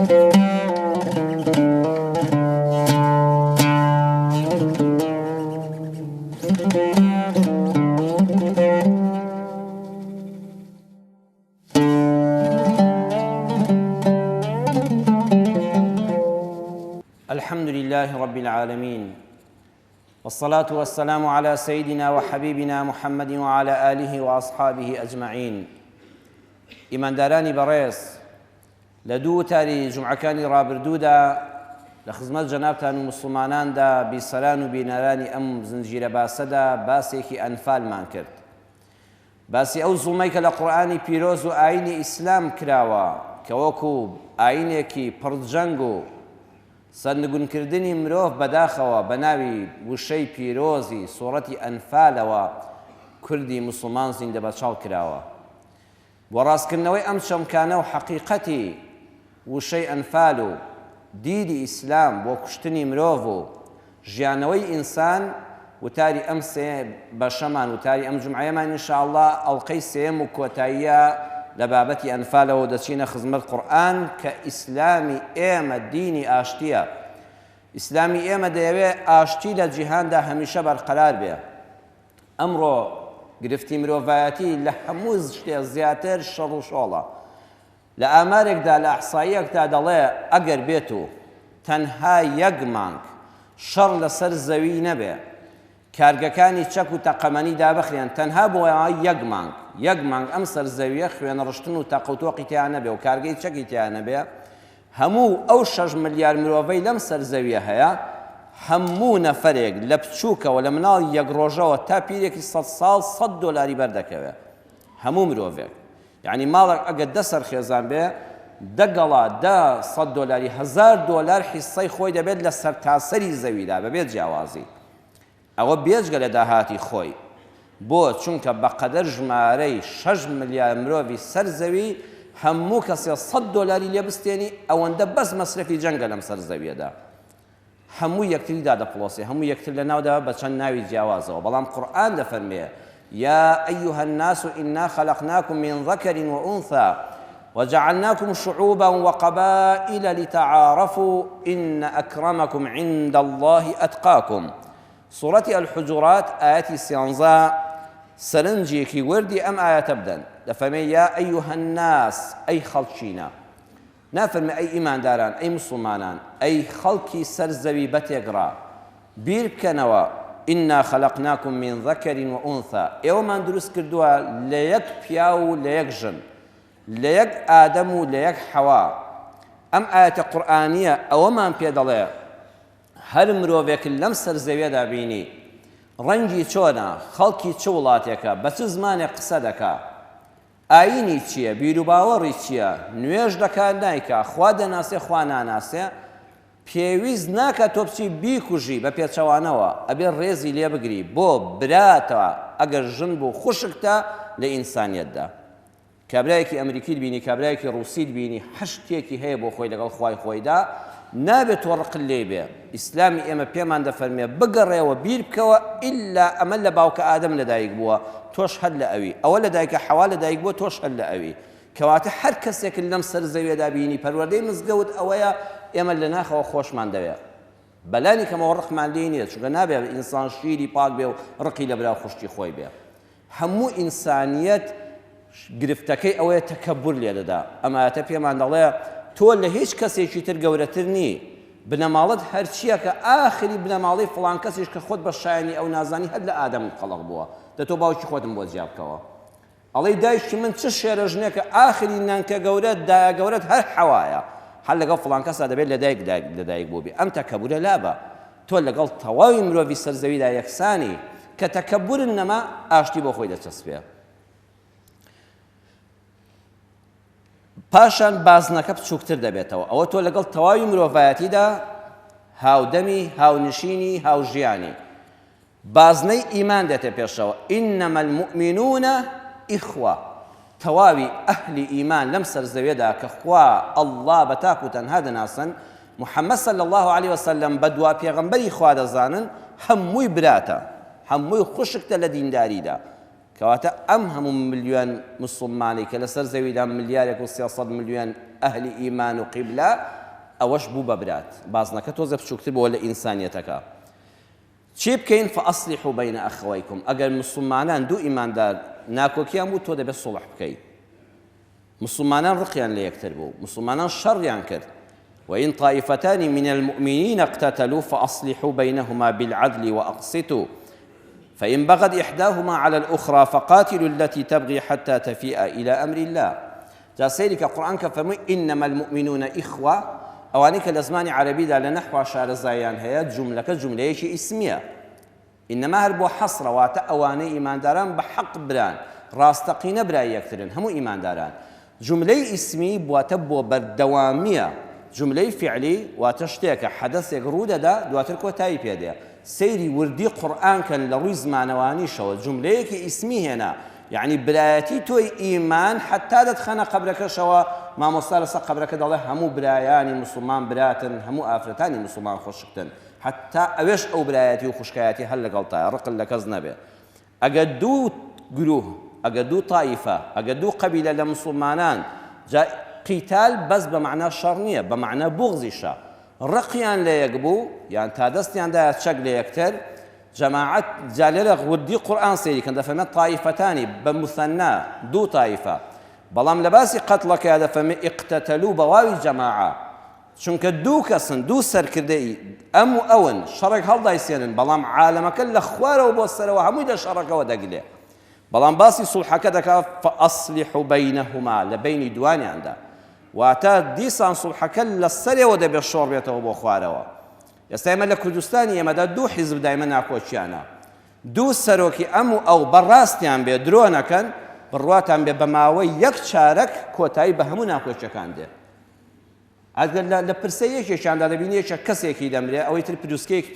الحمد لله رب العالمين والصلاة والسلام على سيدنا وحبيبنا محمد وعلى آله وأصحابه أجمعين ئیماندارانی بەڕێز لە دوو وتاری جومعەکانی ڕابردوودا لە خزمەت جەنابتان و موسڵماناندا بیسەران و بینەرانی ئەم زنجیرە باسەدا باسێکی ئەنفالمان کرد باسی ئەو زوڵمەی کە لە قورئانی پیرۆز و ئاینی ئیسلام کراوە کە وەکو ئاینێکی پڕ جەنگ و سەرنگونکردنی مرۆڤ بەداخەوە بە ناوی وشەی پیرۆزی سوڕەتی ئەنفالەوە کوردی موسڵمان زیندەبەچاڵ کراوە. بۆ ڕاستکردنەوەی ئەم چەمکانە و حەقیقەتی وشەی ئەنفال و دیدی ئیسلام بۆ کوشتنی مرۆڤ و ژیانەوەی ئینسان، وتاری ئەم سێ بەشەمان، وتاری ئەم جومعەیەمان ان شاء اللە ئەڵقەی سێیەم و کۆتاییە لە بابەتی ئەنفالەوە و دەچینە خزمەت قورئان کە ئیسلامی ئێمە دینی ئاشتییە. ئیسلامی ئێمە دەیەوێ ئاشتی لە جیهاندا هەمیشە بەرقەرار بێ. ئەمڕۆ گرفتی مرۆڤایەتی لە هەموو شتێ زیاتر شەڕ و شۆڵە. لە ئامارێکدا لە ئەحساییەکدا دەڵێ ئەگەر بێت و تەنها یەک مانگ شەڕ لەسەر زەوی نەبێ، کارگەکانی چەک و تەقەمەنی دابخرێن تەنها بۆ یەک مانگ، یەک مانگ ئەم سەر زەویە خوێنڕشتن و تەق و تۆقی تیا نەبێ و کارگەی چەکی تیا نەبێ، هەموو ئەو شەش ملیار مرۆڤەی لەم سەر زەویە هەیە، هەموو نەفەرێک لە بچووکەوە لە مناڵی یەک ڕۆژەوە تا پیرێکی سەد ساڵ سەد دۆلاری بەردەکەوێ. هەموو مرۆڤێک. یەعنی ماڵێک ئەگەر دە سەر خێزان بێ، دە گەڵا دە سەد دۆلاری هەزار دۆلار حیسسەی خۆی دەبێت لە سەرتاسەری زەویدا بەبێ جیاوازی. ئەوە بێجگە لە داهاتی خۆی. بۆ؟ چونکە بەقەدەر ژمارەی شەش ملیار مرۆڤی سەر زەوی هەموو کەسێ سەد دۆلاری لێ بستێنی ئەوەندە بەس مەسرەفی جەنگە لەم سەر زەویەدا. هەموو یەکتری دادەپڵۆسێ هەموو یەکتر لەناو دەبا بە چەند ناوی جیاوازەوە بەڵام قورئان دەفەرمێ یا ایها الناس انا خلقناکم من ذکر وانثی وجعلناکم شعوبا وقبائل لتعارفوا ان اکرمکم عند الله اتقاکم سوڕەتی الحجرات ئایەتی سیانزە سەرنجێکی وردی ئەم ئایەتە بدەن دەفەرمێ یا ایها الناس ئەی خەڵکینە نافەرمێ ئەی ئیمانداران، ئەی موسڵمانان، ئەی خەڵکی سەر زەوی بەتێکڕا، بیر بکەنەوە، انا خلقناکم من ذکر و انثی، ئێوەمان دروست کردووە لە یەک پیاو و لە یەک ژن، لە یەک ئادەم و لە یەک حەوا. ئەم ئایەتە قورئانییە ئەوەمان پێ دەڵێ، هەر مرۆڤێکت لەم سەر زەویەدا بینی، ڕەنگی چۆنە، خەڵکی چ وڵاتێکە، بە چ زمانێک قسە دەکا، ئایینی چییە، بیروباوەڕی چییە، نوێژ دەکا نایکا، خوا دەناسێ خوا ناناسێ، پێویست ناکا تۆ بچی بیکوژی، بە پێچەوانەوە ئەبێ ڕێزی لێ بگری، بۆ براتە ئەگەر ژن بوو خوشکتە لە ئینسانیەتدا. کابرایەکی ئەمریکیت بینی، کابرایەکی ڕووسیت بینی، هەر شتێکی هەیە بۆ خۆی لەگەڵ خوای خۆیدا، نابێ تۆ ڕقت لێی بێ، ئیسلامی ئێمە پێمان دەفەرموێ بگەڕێوە بیر بکەوە ئیلا ئەمە لە باوکە ئادەم لەدایک بووە تۆش هەر لە ئەوی ئەوە لە دایکە حەوا لەدایک بووە تۆش هەر لە ئەوی کەواتە هەر کەسێکت لەم سەر زەویەدا بینی پەروەردەی مزگەوت ئەوەیە ئێمە لە ناخەوە خۆشمان دەوێ بەلانی کەمەوە ڕقمان لێی نییە چونکە نابێ ئینسان شیری پاک بێ و ڕقی لە برا خوشکی خۆی بێ هەموو ئینسانیەت گرفتەکەی ئەوەیە تەکەبور لێدەدا ئەم ئایەتە پێمان دەڵێ تۆ لە هیچ کەسێکی تر گەورەتر نی بنەماڵەت هەرچیەکە ئاخری بنەماڵەی فڵان کەسیش کە خۆت بە شایەنی ئەو نازانی هەر لە ئادەم خەڵق بووە دە تۆ باوکی خۆتم بۆ جیا بکەوە ئەڵێی دایکی من چ شێرە ژنێکە ئاخری نەنکە گەورەت دایە گەورەت هەر حەوایە هەر لەگەڵ فڵان کەسا دەبێت لە دایک لەدایک بووبی ئەم تەکەبورە لابە تۆ لەگەڵ تەواوی مرۆڤی سەر زەویدا یەکسانی، کە تەکەبورت نەما ئاشتی بۆ خۆی دەچەسپێ. پاشان بازنەکە بچووکتر دەبێتەوە، ئەوە تۆ لەگەڵ تەواوی مرۆڤایەتیدا هاودەمی، هاونشینی، هاوژیانی. بازنەی ئیمان دێتە پێشەوە، انما المومنون اخوە، تەواوی ئەهلی ئیمان لەم سەر زەویەدا کە خوا، اللە، بە تاک و تەنها دەناسن، محمد صلی اللە علیە وسلم بە دوا پێغەمبەری خوا دەزانن، هەمووی براتە، هەمووی خوشکتە لە دینداریدا. کەواتە ئەم هەموو ملیۆن موسڵمانەی کە لەسەر زەویدا ملیارێک و 300 ملیۆن ئەهلی ئیمان و قیبلە ئەوەش بوو بە برات. بازنەکە تۆزێ بچووکتر بووە لە ئینسانیەتەکە. چی بکەین فاصلحوا بین اخویکم ئەگەر موسڵمانان دوو ئیماندار ناکۆکیان بوو تۆ دەبێت سوڵح بکەی. موسڵمانان ڕقیان لە یەکتر بوو، موسڵمانان شەڕیان کرد، وإن طائفتان من المؤمنین اقتتلوا فأصلحوا بینهما بالعدل وأقسطوا فإن بغت إحداهما على الأخرى فقاتلوا التي تبغي حتى تفيء إلى أمر الله. جا سەیری کە قورئان کە فەرمووی إنما المؤمنون إخوة ئەوانەی کە لە زمانی عەرەبیدا لە نەحوا شارەزاییان هەیە جوملەکە جوملەیەکی ئیسمییە انما هەر بۆ حەسرە واتە ئەوانەی ئیمانداران بە حەق بران ڕاستەقینە برای یەکترن هەموو ئیمانداران جوملەی ئیسمی واتە بۆ بەردەوامیە جوملەی فیعلی واتە شتێکە حەدەسێک ڕوودەدا دواتر کۆتایی پێ دێ سەیری وردی قورئان کەن لە ڕووی زمانەوانیشەوە جوملەیەکی ئیسمی هێنا یەعنی برایەتی تۆی ئیمان حەتا دەتخەنە قەبرەکەشەوە مامۆستا لەسەر قەبرەکە دەڵێ هەموو برایانی موسڵمان براتن هەموو ئافرەتانی موسڵمان خوشکتن حەتتا ئەوێش ئەو برایەتی و خوشکایەتی هەر لەگەڵتایە ڕقت لە کەس نەبێ ئەگەر دوو گروه ئەگەر دوو تایفە ئەگەر دوو قەبیلە لە مسوڵمانان جا قیتال بەس بە مەعنا شەڕ نییە بە مەعنا بوغزیشە ڕقیان لە یەک بوو یان تا دەستیان دایە چەک لە یەکتر جەماعەت جا لێرە وردی قورئان سەیری کەن دەفەرمێت تایفەتانی بە موثەنا دوو تایفە بەڵام لە باسی قەتڵەکەیا دەفەرمێ اقتتلوا بە واوی جەماعە چونکە دوو کەسن، دوو سەرکردەی ئەم و ئەون، شەڕێک هەڵدایسێنن، بەڵام عالەمەکە لە خوارەوە بۆ سەرەوە هەمووی لە شەڕەکەوە دەگلێ. بەڵام باسی سوڵحەکە دەکا، فاصلحوا بینهما، لە بەینی دوانیاندا. واتە دیسان سوڵحەکە لە سەرێوە دەبێ شۆڕ بێتەوە بۆ خوارەوە. ئێستا ئێمە لە کوردستانی ئێمەدا دوو حیزب دایمە ناکۆکیانە. دوو سەرۆکی ئەم و ئەو بە ڕاستیان بێ درۆ نەکەن، بڕواتان بێ بە ماوەی یەک چارەک کۆتایی بە هەموو ناکۆکیەکان دێ. ئەگەر لە لە پرسەی یەکێکیاندا دەبینی یەکێک کەسێکی دەمرێ ئەوەی تر پروسکەیەک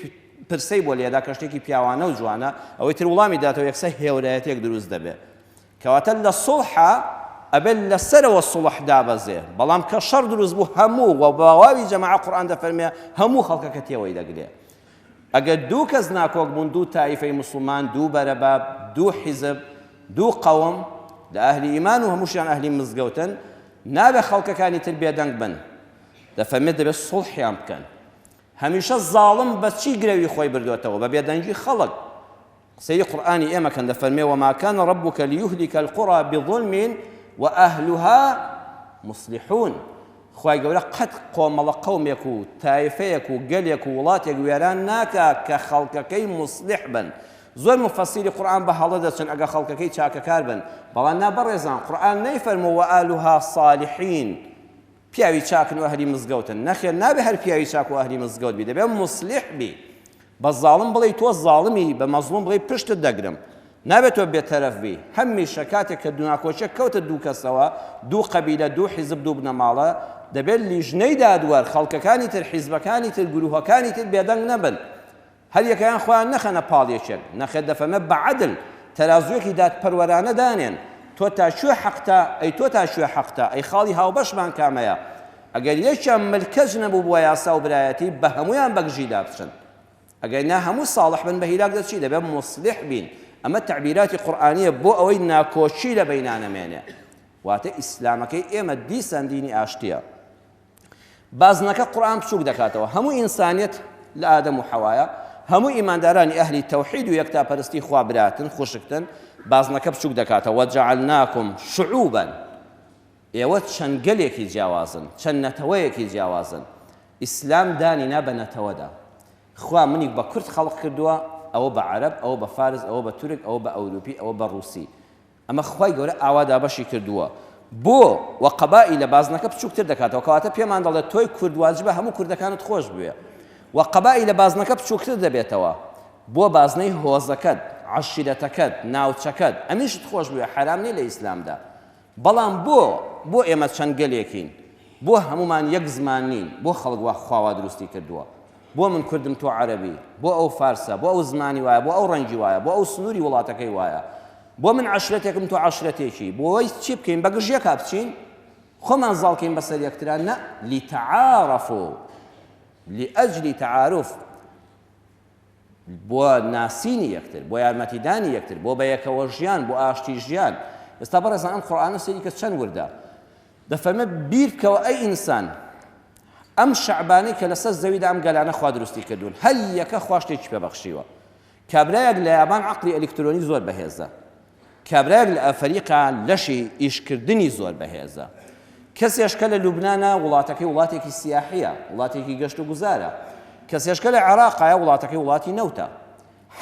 پرسەی بۆ لێدا کە شتێکی پیاوانە و جوانە ئەوەی تر وڵامی داتەوە یەکسەر هێورایەتێک دروست دەبێ کەواتە لە سوڵحا ئەبێت لەسەرەوە سوڵح دابەزێ بەڵام کە شەڕ دروست بوو هەموو و باواوی جەماعە قورئان دەفەرمێ هەموو خەڵکەکە تێوەی دەگرێ ئەگەر دوو کەس ناکۆک بوون دوو تایفەی موسڵمان دوو بەرەباب دوو حیزب دوو قەوم لە ئەهلی ئیمان و هەمووشیان ئەهلی مزگەوتن نابێت خەڵکەکانی تر بێدەنگ بن دەفەرمێت دەبێت سوڵحیان بکەن هەمیشە زاڵم بە چی گرەوی خۆی بردوێتەوە بە بێدەنگی خەڵک سەیری قورئانی ئێمە کەن دەفەرمێ وما كان ربك ليهلك القرى بظلم وأهلها مصلحون خوای گەورە قەت کۆمەڵە قەومێک و تایفەیەک و گەلێک و وڵاتێک وێران ناکا کە خەڵکەکەی موسلیح بن زۆر موفەسیری قورئان بە هەڵە دەچن ئەگەر خەڵکەکەی چاکەکار بن بەڵام نا بەڕێزان قورئان نەیفەرموو وآلها صالحین پیاوی چاکن و ئەهلی مزگەوتن نەخێر نابێ هەر پیاوی چاک و ئەهلی مزگەوت بی دەبێ موسلیح بی بە زاڵم بڵێی تۆ زاڵمی بە مەزڵوم بڵێی پشتت دەگرم نابێت تۆ بێتەرەف بی هەمیشە کاتێک کە دوناکۆکیەک کەوتە دوو کەسەوە دوو قەبیلە دوو حیزب دوو بنەماڵە دەبێت لیژنەی دادوەر خەڵکەکانی تر حیزبەکانی تر گروهەکانی تر بێدەنگ نەبن هەر یەکەیان خۆیان نەخەنە پاڵ یەکێک نەخێر دەفەرمێ بە عەدل تەرازوویەکی دادپەروەرانە دانێن تۆ تا کوێ حەقتە ئەی تۆ تا کوێ حەقتە ئەی خاڵی هاوبەشمان کامەیە ئەگەر یەکیان ملکەچ نەبوو بۆ یاسا و برایەتی بە هەموویان بەگژیدا بچن ئەگەر نا هەموو ساڵح بن بە هیلاک دەچی دەبێت موسلیح بین ئەمە تەعبیراتی قورئانیە بۆ ئەوەی ناکۆکی لە بەینا نەمێنێ واتە ئیسلامەکەی ئێمە دیسان دینی ئاشتیە بازنەکە قورئان بچووک دەکاتەوە هەموو ئینسانیەت لە ئادەم و حەوایە هەموو ئیماندارانی ئەهلی تەوحید و یەکتاپەرستی خوا براتن خوشکتن بازنەکە بچووک دەکاتەوە وجعلناکم شعوبا ئێوە چەند گەلێکی جیاوازن، چەند نەتەوەیەکی جیاوازن. ئیسلام دانی نا بە نەتەوەدا. خوا منی بە کورد خەڵق کردووە، ئەوە بە عەرەب، ئەوە بە فارس، ئەوە بە تورک، ئەوە بە ئەوروپی، ئەوە بە ڕووسی. ئەمە خوای گەورە ئاوا دابەشی کردووە. بۆ وقبائل بازنەکە بچووکتر دەکاتەوە. کەواتە پێمان دەڵێت تۆی کورد واجبە هەموو کوردەکانت خۆش بوێ. وقبائل بازنەکە بچووکتر دەبێتەوە. بۆ بازنەی هۆزەکەت، عەشیرەتەکەت، ناوچەکەت، ئەمیشت خۆش بوێ حەرام نییە لە ئیسلامدا. بەڵام بۆ؟ بۆ ئێمە چەند گەلێکین؟ بۆ هەموومان یەک زمان نین؟ بۆ خەڵک وا خوا وا دروستی کردووە؟ بۆ من کوردم تۆ عەرەبی؟ بۆ ئەو فارسە؟ بۆ ئەو زمانی وایە؟ بۆ ئەو ڕەنگی وایە؟ بۆ ئەو سنووری وڵاتەکەی وایە؟ بۆ من عەشرەتێکم تۆ عەشرەتێکی؟ بۆ وەی چی بکەین؟ بە گژ یەکا بچین؟ خۆمان زاڵ کەین بەسەر یەکترا؟ نا لتعارفوا لأجل تعارف. بۆ ناسینی یەکتر، بۆ یارمەتیدانی یەکتر، بۆ بەیەکەوە ژیان، بۆ ئاشتی ژیان. ئێستا بەڕێزان ئەم قورئانە سەیری کە چەند وردە. دەفەرمێ بیر بکەوە ئەی ئینسان، ئەم شەعبانەی کە لەسەر زەویدا ئەم گەلانە خوا دروستی کردوون، هەر یەکە خوا شتێکی پێ بەخشیوە. کابرایەک لە یابان عەقڵی ئەلیکترۆنی زۆر بەهێزە. کابرایەک لە ئەفەریقا لەشی ئیشکردنی زۆر بەهێزە. کەسێش کە لە لوبنانە وڵاتەکەی وڵاتێکی سیاحییە، وڵاتێکی گەشت و گوزارە. کەسێش کە لە عێراقایە وڵاتەکەی وڵاتی نەوتە.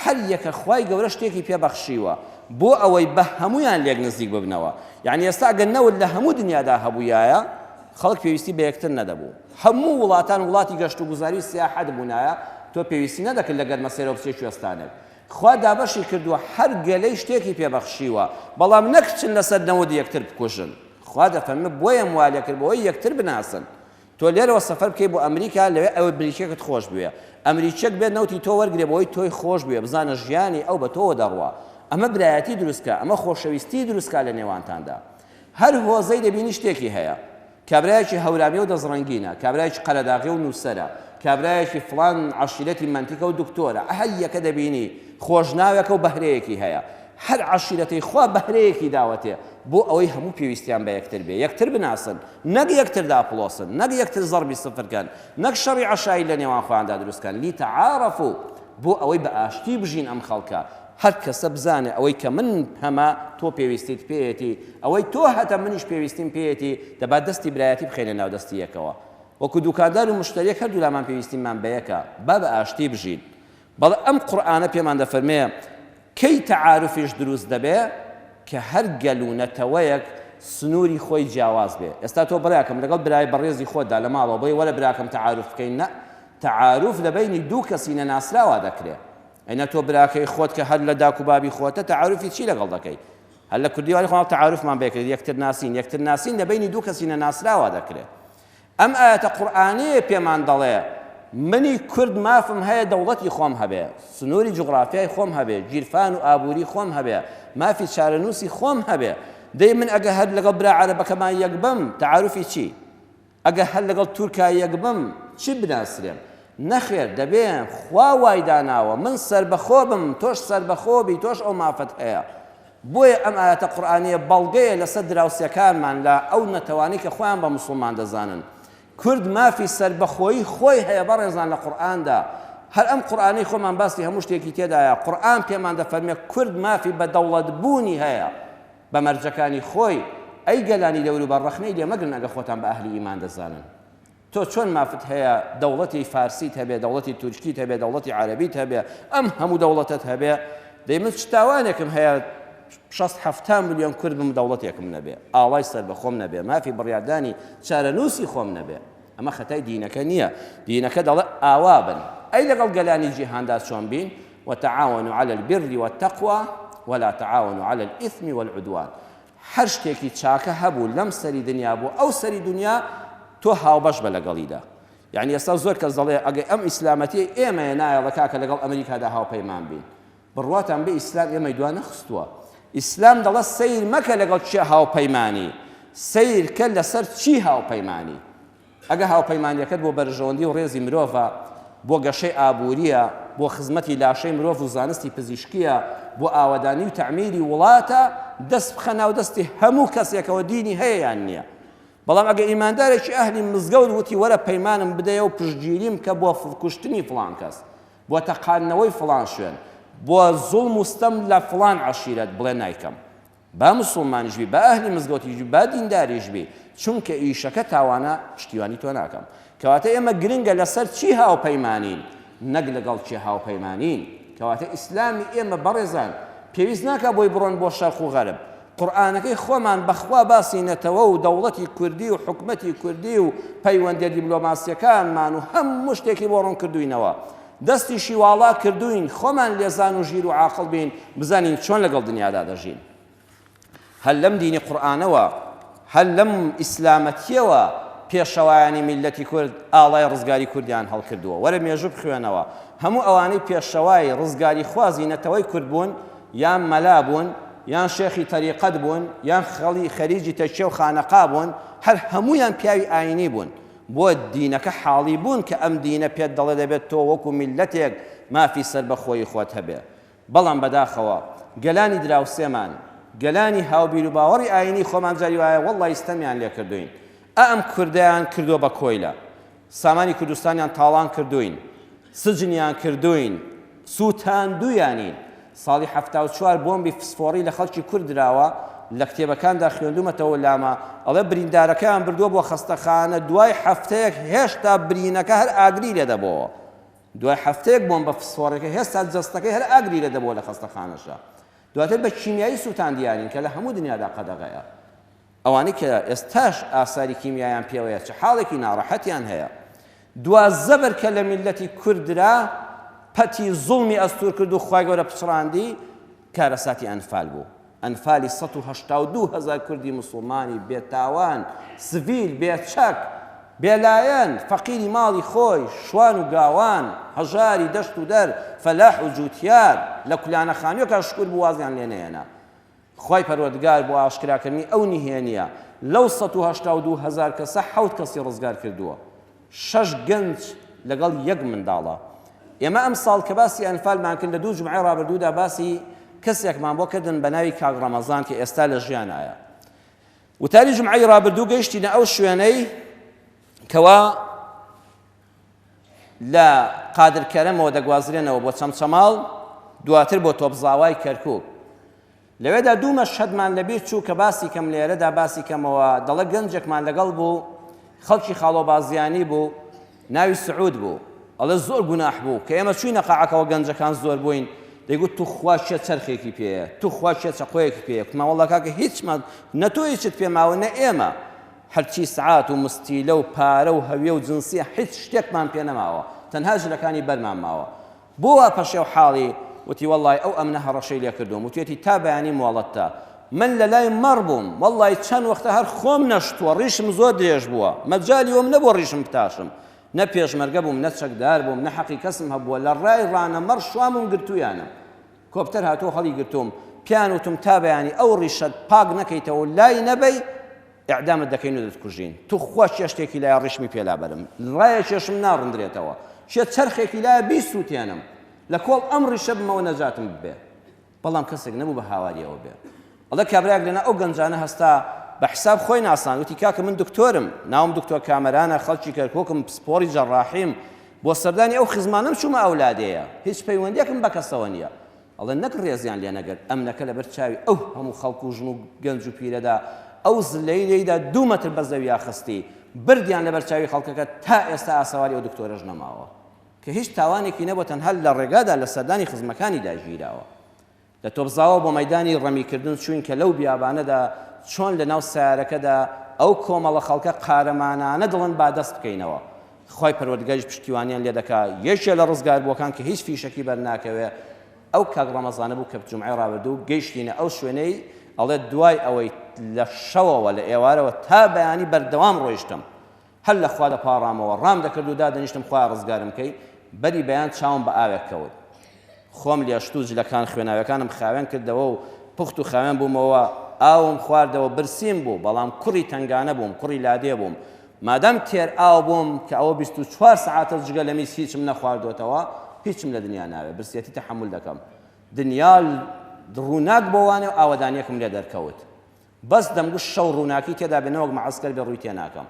هەر یەکە خوای گەورە شتێکی پێ بەخشیوە بۆ ئەوەی بە هەموویان لێک نزیک ببنەوە. یەعنی ئێستا ئەگەر نەوت لە هەموو دنیادا هەبوویایە خەڵک پێویستی بە یەکتر نەدەبوو. هەموو وڵاتان وڵاتی گەشت و گوزاری و سیاحەت بوونایە تۆ پێویستی نەدەکرد لە گەرمەسێرەوە بچیە کوێستانێک. خوا دابەشی کردووە هەر گەلەی شتێکی پێ بەخشیوە بەڵام نەک بچن لەسەر نەوت یەکتر بکوژن خوا دەفەرمێ بۆیەم وا لێکرد بۆی یەکتر بناسن تۆ لێرەوە سەفەر بکەی بۆ ئەمریکا لەوێ ئەمریکیەکت خۆش بوێ ئەمریکیەک بێت نەوتی تۆ وەرگرێ بۆی تۆی خۆش بوێ بزانە ژیانی ئەو بە تۆوە دەڕوا ئەمە برایەتی دروستکە ئەمە خۆشەویستی دروستکە لە نێوانتاندا هەر هۆزەی دەبینی شتێکی هەیە کابرایەکی هەورامیە و دەستڕەنگینە، کابرایەکی قەرەداغیە و نووسەرە، کابرایەکی فڵان عەشیرەتی مەنتیکە و دکتۆرە، هەر یەکە دەبینی خۆشناوێکە و بەهرەیەکی هەیە. هەر عەشیرەتەی خوا بەهرەیەکی داوەتێ بۆ ئەوەی هەموو پێویستیان بە یەکتر بێ، یەکتر بناسن، نەک یەکتر داپڵۆسن، نەک یەکتر زەڕبی سفر کەن، نەک شەڕی عەشاییر لە نێوان خۆیاندا دروست کەن، لیتعارفوا، بۆ ئەوەی بە ئاشتی بژین ئەم خەڵکە، هەر کەسە بزانێ ئەوەی کە من هەمە تۆ پێویستیت پێیەتی، ئەوەی تۆ هەتە منیش پێویستیم پێیەتی، دەبا دەستی برایەتی بخەینە ناو دەستی یەکەوە. وەکو دوکاندار و مشتەریەک هەردوولامان پێویستیمان بە یەکە، با بە ئاشتی بژین. بەڵێ ئەم قورئانە پێمان دەفەرمێ کەی تەعاروفیش دروست دەبێ؟ کە هەر گەل و نەتەوەیەک سنووری خۆی جیاواز بێ. ئێستا تۆ براکەم لەگەڵ برای بەڕێزی خۆتدا لە ماڵەوە بڵێی وەرە براکەم تەعاروف بکەین، نا، تەعاروف لە بەینی دوو کەسی نەناسراوا دەکرێ. ئەی نا تۆ براکەی خۆت کە هەر لە داک و بابی خۆتە تەعاروفی چی لەگەڵ دەکەی؟ هەر لە کوردیواری خۆمان تەعاروفمان بێکرد یەکتر ناسین یەکتر ناسین لە بەینی دوو کەسی نەناسراوە دەکرێ. ئەم ئایەتە قورئانییە پێمان دەڵێ منی کورد مافم هەیە دەوڵەتی خۆم هەبێ، سنووری جوغرافیای خۆم هەبێ، گیرفان و ئابووری خۆم هەبێ، مافی چارەنووسی خۆم هەبێ. دەی من ئەگەر هەر لەگەڵ برا عەرەبەکەمان یەک بم تەعاروفی چی؟ ئەگەر هەر لەگەڵ تورکا یەک بم چی بناسرێم؟ نەخێر دەبێ خوا وای داناوە من سەربەخۆ بم تۆش سەربەخۆ بی تۆش ئەو مافەت هەیە. بۆیە ئەم ئایەتە قورئانیە بەڵگەیە لەسەر دراوسێکانمان لە ئەو نەتەوانەی کە خۆیان بە موسڵمان دەزانن. کورد مافی سەربەخۆیی خۆی هەیە بەڕێزان لە قورئاندا. هەر ئەم قورئانەی خۆمان باسی هەموو شتێکی تێدایە قورئان پێمان دەفەرمێ کورد مافی بە دەوڵەت بوونی هەیە بە مەرجەکانی خۆی، ئەی گەلانی دەوروبەر ڕەخنەی لێ مەگرن ئەگەر خۆتان بە ئەهلی ئیمان دەزانن. تۆ چۆن مافت هەیە دەوڵەتی فارسیت هەبێ، دەوڵەتی تورکیت هەبێ، دەوڵەتی عەرەبیت هەبێ، ئەم هەموو دەوڵەتەت هەبێ، دەی من چ تاوانێکم هەیە شەست حەفتا ملیۆن کورد بم دەوڵەتێکم نەبێ، ئاڵای سەربەخۆم نەبێ، مافی بڕیاردانی چارەنووسی خۆم نەبێ؟ ئەمە خەتای دینەکە نییە، دینەکە دەڵێ ئاوا بن. ئەی لەگەڵ گەلانی جیهاندا چۆن بین؟ وتعاونوا علی البر والتقوی ولا تعاونوا علی الاثم والعدوان. هەر شتێکی چاکە هەبوو لەم سەری دنیا بۆ ئەو سەری دنیا تۆ هاوبەش بە لەگەڵیدا. یعنی ئێستا زۆر کەس دەڵێ ئەگەر ئەم ئیسلامەتیەی ئێمەیە نایەڵێ کاکە لەگەڵ ئەمریکادا هاوپەیمان بین. بڕواتان بێ ئیسلام ئێمەی دوا نەخستووە. ئیسلام دەڵێ سەیر مەکە لەگەڵ کێ هاوپەیمانی، سەیر کە لەسەر چی هاوپەیمانی. ئەگەر هاوپەیمانیەکەت بۆ بەرژەوەندی و ڕێزی مرۆڤە، بۆ گەشەی ئابوورییە، بۆ خزمەتی لاشەی مرۆڤ و زانستی پزیشکییە، بۆ ئاوەدانی و تەعمیری وڵاتە، دەست بخە ناو دەستی هەموو کەسێکەوە دینی هەیە یان نییە. بەڵام ئەگەر ئیماندارێکی ئەهلی مزگەوت وتی وەرە پەیمانم بدەیە و پشتگیریم بکە بۆ کوشتنی فڵان کەس، بۆ تەقاندنەوەی فڵان شوێن، بۆ زوڵم و ستەم لە فڵان عەشیرەت، بڵێ نایکەم. با موسوڵمانیش بی، با ئەهلی مزگەوتیش بی، با دینداریش بی، چونکە ئیشەکە تاوانە پشتیوانی تۆ ناکەم. کەواتە ئێمە گرنگە لەسەر چی هاوپەیمانین نەک لەگەڵ کێ هاوپەیمانین. کەواتە ئیسلامی ئێمە بەڕێزان پێویست ناکا بۆی بڕۆن بۆ شەرق و غەرب. قورئانەکەی خۆمان بەخوا باسی نەتەوە و دەوڵەتی کوردی و حکومەتی کوردی و پەیوەندیە دیبلۆماسیەکانمان و هەموو شتێکی بۆ ڕوون کردووینەوە. دەستیشی واڵا کردووین خۆمان لێزان و ژیر و عاقڵ بین بزانین چۆن لەگەڵ دنیادا دەژین. هەر لەم دینی قورئانەوە، هەر لەم ئیسلامەتیەوە پێشەوایانی میللەتی کورد ئاڵای ڕزگاری کوردیان هەڵکردووە. وەرە مێژوو بخوێنەوە هەموو ئەوانەی پێشەوای ڕزگاریخوازی نەتەوەی کورد بوون یان مەلا بوون یان شێخی تەریقەت بوون یان خەڵی خەریجی تەکیە و خانەقا بوون هەر هەموویان پیاوی ئاینی بوون. بۆ دینەکە حاڵی بوون کە ئەم دینە پێت دەڵێ دەبێت تۆ وەکو میللەتێک مافی سەربەخۆیی خۆت هەبێ. بەڵام بەداخەوە گەلانی دراوسێمان، گەلانی هاوبیروباوەڕی ئایینی خۆمان جاری وایە وەڵڵاهی ستەمیان لێ کردووین. ئا ئەم کوردەیان کردووە بە کۆیلە. سامانی کوردستانیان تاڵان کردووین، سجنیان کردووین، سووتاندوویانین. ساڵی 74 بۆمبی فسفۆڕی لە خەڵکی کورد دراوە، لە کتێبەکاندا خوێندوومەتەوە لامە، ئەڵێ بریندارەکەیان بردووە بۆ خەستەخانە، دوای هەفتەیەک هێشتا برینەکە هەر ئاگری لێ دەبۆوە. دوای هەفتەیەک بۆمبە فسفۆڕیەکە هێستا جەستەکەی هەر ئاگری لێ دەبۆوە لە خەستەخانەشا. دواتر بە کیمیایی سووتاندیانین کە لە هەموو دنیادا قەدەغەیە. ئەوانەی کە ئێستاش ئاساری کیمیایان پێوەیە چ حاڵێکی ناڕەحەتیان هەیە. دوا زەبر کە لە میللەتی کورد درا، پەتی زوڵمی ئەستوور کرد و خوای گەورە پچڕاندی، کارەساتی ئەنفال بوو. ئەنفالی 182 هەزار کوردی موسوڵمانی بێ تاوان، سڤیل، بێ چەک، بێ لایەن، فەقیری ماڵی خۆی، شوان و گاوان، هەژاری دەشت و دەر، فەلاح و جووتیار، لە کولانە خانووێکا شکور بوو وازیان لێ نەهێنا. خوای پەروەردگار بۆ ئاشکراکردنی ئەو نهێنییە لەو 182 هەزار کەسە حەوت کەسی ڕزگار کردووە، شەش گەنج لەگەڵ یەک منداڵە. ئێمە ئەمساڵ کە باسی ئەنفالمان کرد لە دوو جومعەی ڕابردوودا باسی کەسێکمان بۆ کردن بە ناوی کاک ڕەمەزان کە ئێستا لە ژیانایە. وتاری جومعەی ڕابردوو گەیشتینە ئەو شوێنەی کەوا لە قادر کەرەمەوە دەگوازرێنەوە بۆ چەمچەماڵ، دواتر بۆ تۆپزاوای کەرکووک. لەوێدا دوو مەشهەدمان لەبیر چوو کە باسی کەم لێرەدا باسی کەمەوە، دەڵێ گەنجێکمان لەگەڵ بوو خەڵکی خاڵۆبازیانی بوو ناوی سعود بوو، ئەڵێ زۆر گوناح بوو کە ئێمە چووینە قاعەکەوە گەنجەکان زۆر بووین دەیگوت توخوا کێ چەرخێکی پێیە توخوا کێ چەقۆیەکی پێیە کوتمان وەڵڵا کاکە هیچمان نە تۆ هیچت پێ ماوە نە ئێمە هەرچی سەعات و مستیلە و پارە و هەویە و جنسیە هیچ شتێکمان پێ نەماوە تەنها جلەکانی بەرمان ماوە بۆ وا پەشێو حاڵی؟ وتی وەڵڵای ئەو ئەمنە هەڕەشەی لێ کردووم وتویەتی تا بەیانی مۆڵەتتە من لە لای مەڕ بووم وەڵڵای چەند وەختە هەر خۆم نەشتووە ڕیشم زۆر درێژ بووە مەجالی وەم نەبووە ڕیشم بتاشم نە پێشمەرگە بووم نە چەکدار بووم نە حەقی کەسم هەبووە لە ڕای ڕانە مەڕ شوان بووم گرتوویانم کۆپتەر هاتووە هەڵی گرتووم پێیان وتم تا بەیانی ئەو ڕیشەت پاک نەکەیتەوە لای نەبەی ئیعدامت دەکەین و دەتکوژین. توخوا کێ شتێکی لایە ڕیشمی پێ لابەرم. ڕایەکێشم ناڕندرێتەوە. کێ چەرخێکی لایە بیسووتێنم. لە کۆڵ ئەم ڕیشە بمەوە نەجاتم ببێ. بەڵام کەسێک نەبوو بە هاواریەوە بێ. ئەڵێ کابرایەک لەناو ئەو گەنجانە هەستا بە حساب خۆی ناساند وتی کاکە من دکتۆرم، ناوم دکتۆر کامەرانە، خەڵکی کەرکووکم، پسپۆڕی جەڕاحیم، بۆ سەردانی ئەو خزمانەم چوومە ئەو لادێیە. هیچ پەیوەندییەکم بە کەسەوە نییە. ئەڵێ نەک ڕێزیان لێ نەگرت، ئەمنەکە لەبەر چاوی ئەو هەموو خەڵک و ژن و گەنج و پیرەدا ئەو زللەی لێیدا دوو مەتر بە زەویا خستی، بردیان لەبەر چاوی خەڵکەکە، تا ئێستا ئاسەواری ئەو دکتۆرەش نەماوە کە هیچ تاوانێکی نەبووە تەنها لە ڕێگادا لە سەردانی خزمەکانیدا گیراوە. لە تۆپزاوە بۆ مەیدانی ڕەمیکردن چووین کە لەو بیابانەدا چۆن لەناو سەیارەکەدا ئەو کۆمەڵە خەڵکە قارەمانانە دڵن با دەست بکەینەوە. خوای پەروەردگاریش پشتیوانیان لێ دەکا، یەکێ لە ڕزگاربووەکان کە هیچ فیشەکی بەر ناکەوێ ئەو کاک ڕەمەزانە بوو کە جومعەی ڕابردوو گەیشتینە ئەو شوێنەی ئەڵێ دوای ئەوەی لە شەوەوە لە ئێوارەوە تا بەیانی بەردەوام ڕۆیشتم هەر لە خوا دەپاڕامەوە ڕام دەکرد و دادەنیشتم خوایە ڕزگارم کەی بەری بەیان چاوم بە ئاوێک کەوت خۆم لێشت و جلەکان خوێناویەکانم خاوێن کردەوە و پوخت و خاوێن بوومەوە، ئاوم خواردەوە، برسیم بوو، بەڵام کوڕی تەنگانە بووم، کوڕی لادێ بووم، مادام تێر ئاو بووم کە ئەوە 24 سەعاتە جگە لە میز هیچم نەخواردۆتەوە، هیچم لە دنیا ناوێ، برسیەتی تەحەمول دەکەم. دنیا ڕووناک بۆوانێ و ئاوەدانیەکم لێ دەرکەوت. بەس دەمگوت شەو ڕووناکی تێدا بێ نەوەک مەعەسکەر بێ ڕووی تێناکەم.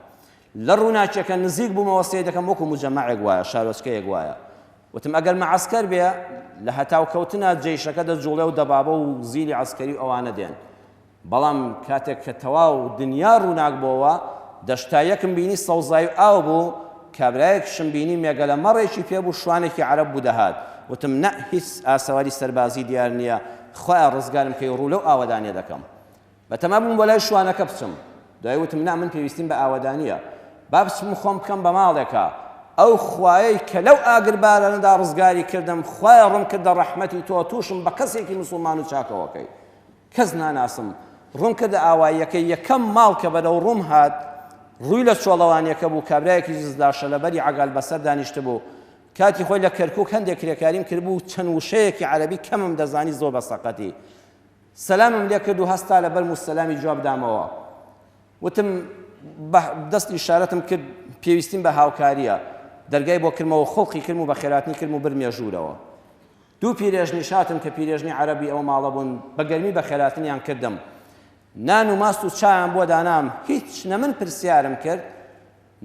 لە ڕووناکیەکە نزیک بوومەوە سەیر دەکەم وەکو موجەمەعێک وایە، شارۆچکەیەک وایە. وتم ئەگەر مەعەسکەر بێ لە هەتاو کەوتنا جەیشەکە دەجوڵێ و دەبابە و زیلی عەسکەری و ئەوانە دێن. بەڵام کاتێک کە تەواو دنیا ڕووناک بۆوە، دەشتاییەکم بینی سەوزایی و ئاو بوو، کابرایەکیشم بینی مێگەلە مەڕێکی پێ بوو شوانێکی عەرەب بوو دەهات. وتم نە هیچ ئاسەواری سەربازی دیار نییە، خوایە ڕزگارم کەی ڕوو لەو ئاوەدانیە دەکەم. بەتەما بووم بۆ لای شوانەکە بچم. دوای وتم نا من پێویستیم بە ئاوەدانییە. با بچم خۆم بکەم بە ماڵێکا. ئەو خوایەی کە لەو ئاگربارانەدا ڕزگاری کردم، خوایە ڕووم کردە ڕەحمەتی تۆ، تووشم بە کەسێکی موسڵمان و چاکەوە کەی. کەس ناناسم. ڕووم کردە ئاواییەکەی، یەکەم ماڵ کە بەرەو ڕووم هات، ڕووی لە چۆڵەوانییەکە بوو، کابرایەکی ززلاشە لەبەری عەگال بەسەر دانیشتبوو. کاتی خۆی لە کەرکووک هەندێک کرێکاریم کردبوو، چەند وشەیەکی عەرەبی کەمم دەزانی زۆر بە سەقەتی. سەلامم لێ کرد و هەستا لەبەرم و سەلامی جواب دامەوە. وتم بە دەست ئیشارەتم کرد پێویستیم بە هاوکارییە. دەرگای بۆ کردمەوە، خوڵقی کردم و بەخێرهاتنی کردم و بردمیە ژوورەوە. دوو پیرێژنیش هاتن کە پیرێژنی عەرەبی ئەو ماڵە بوون، بە گەرمی بەخێرهاتنیان کردم. نان و ماست و چایان بۆ دانام، هیچ نە من پرسیارم کرد،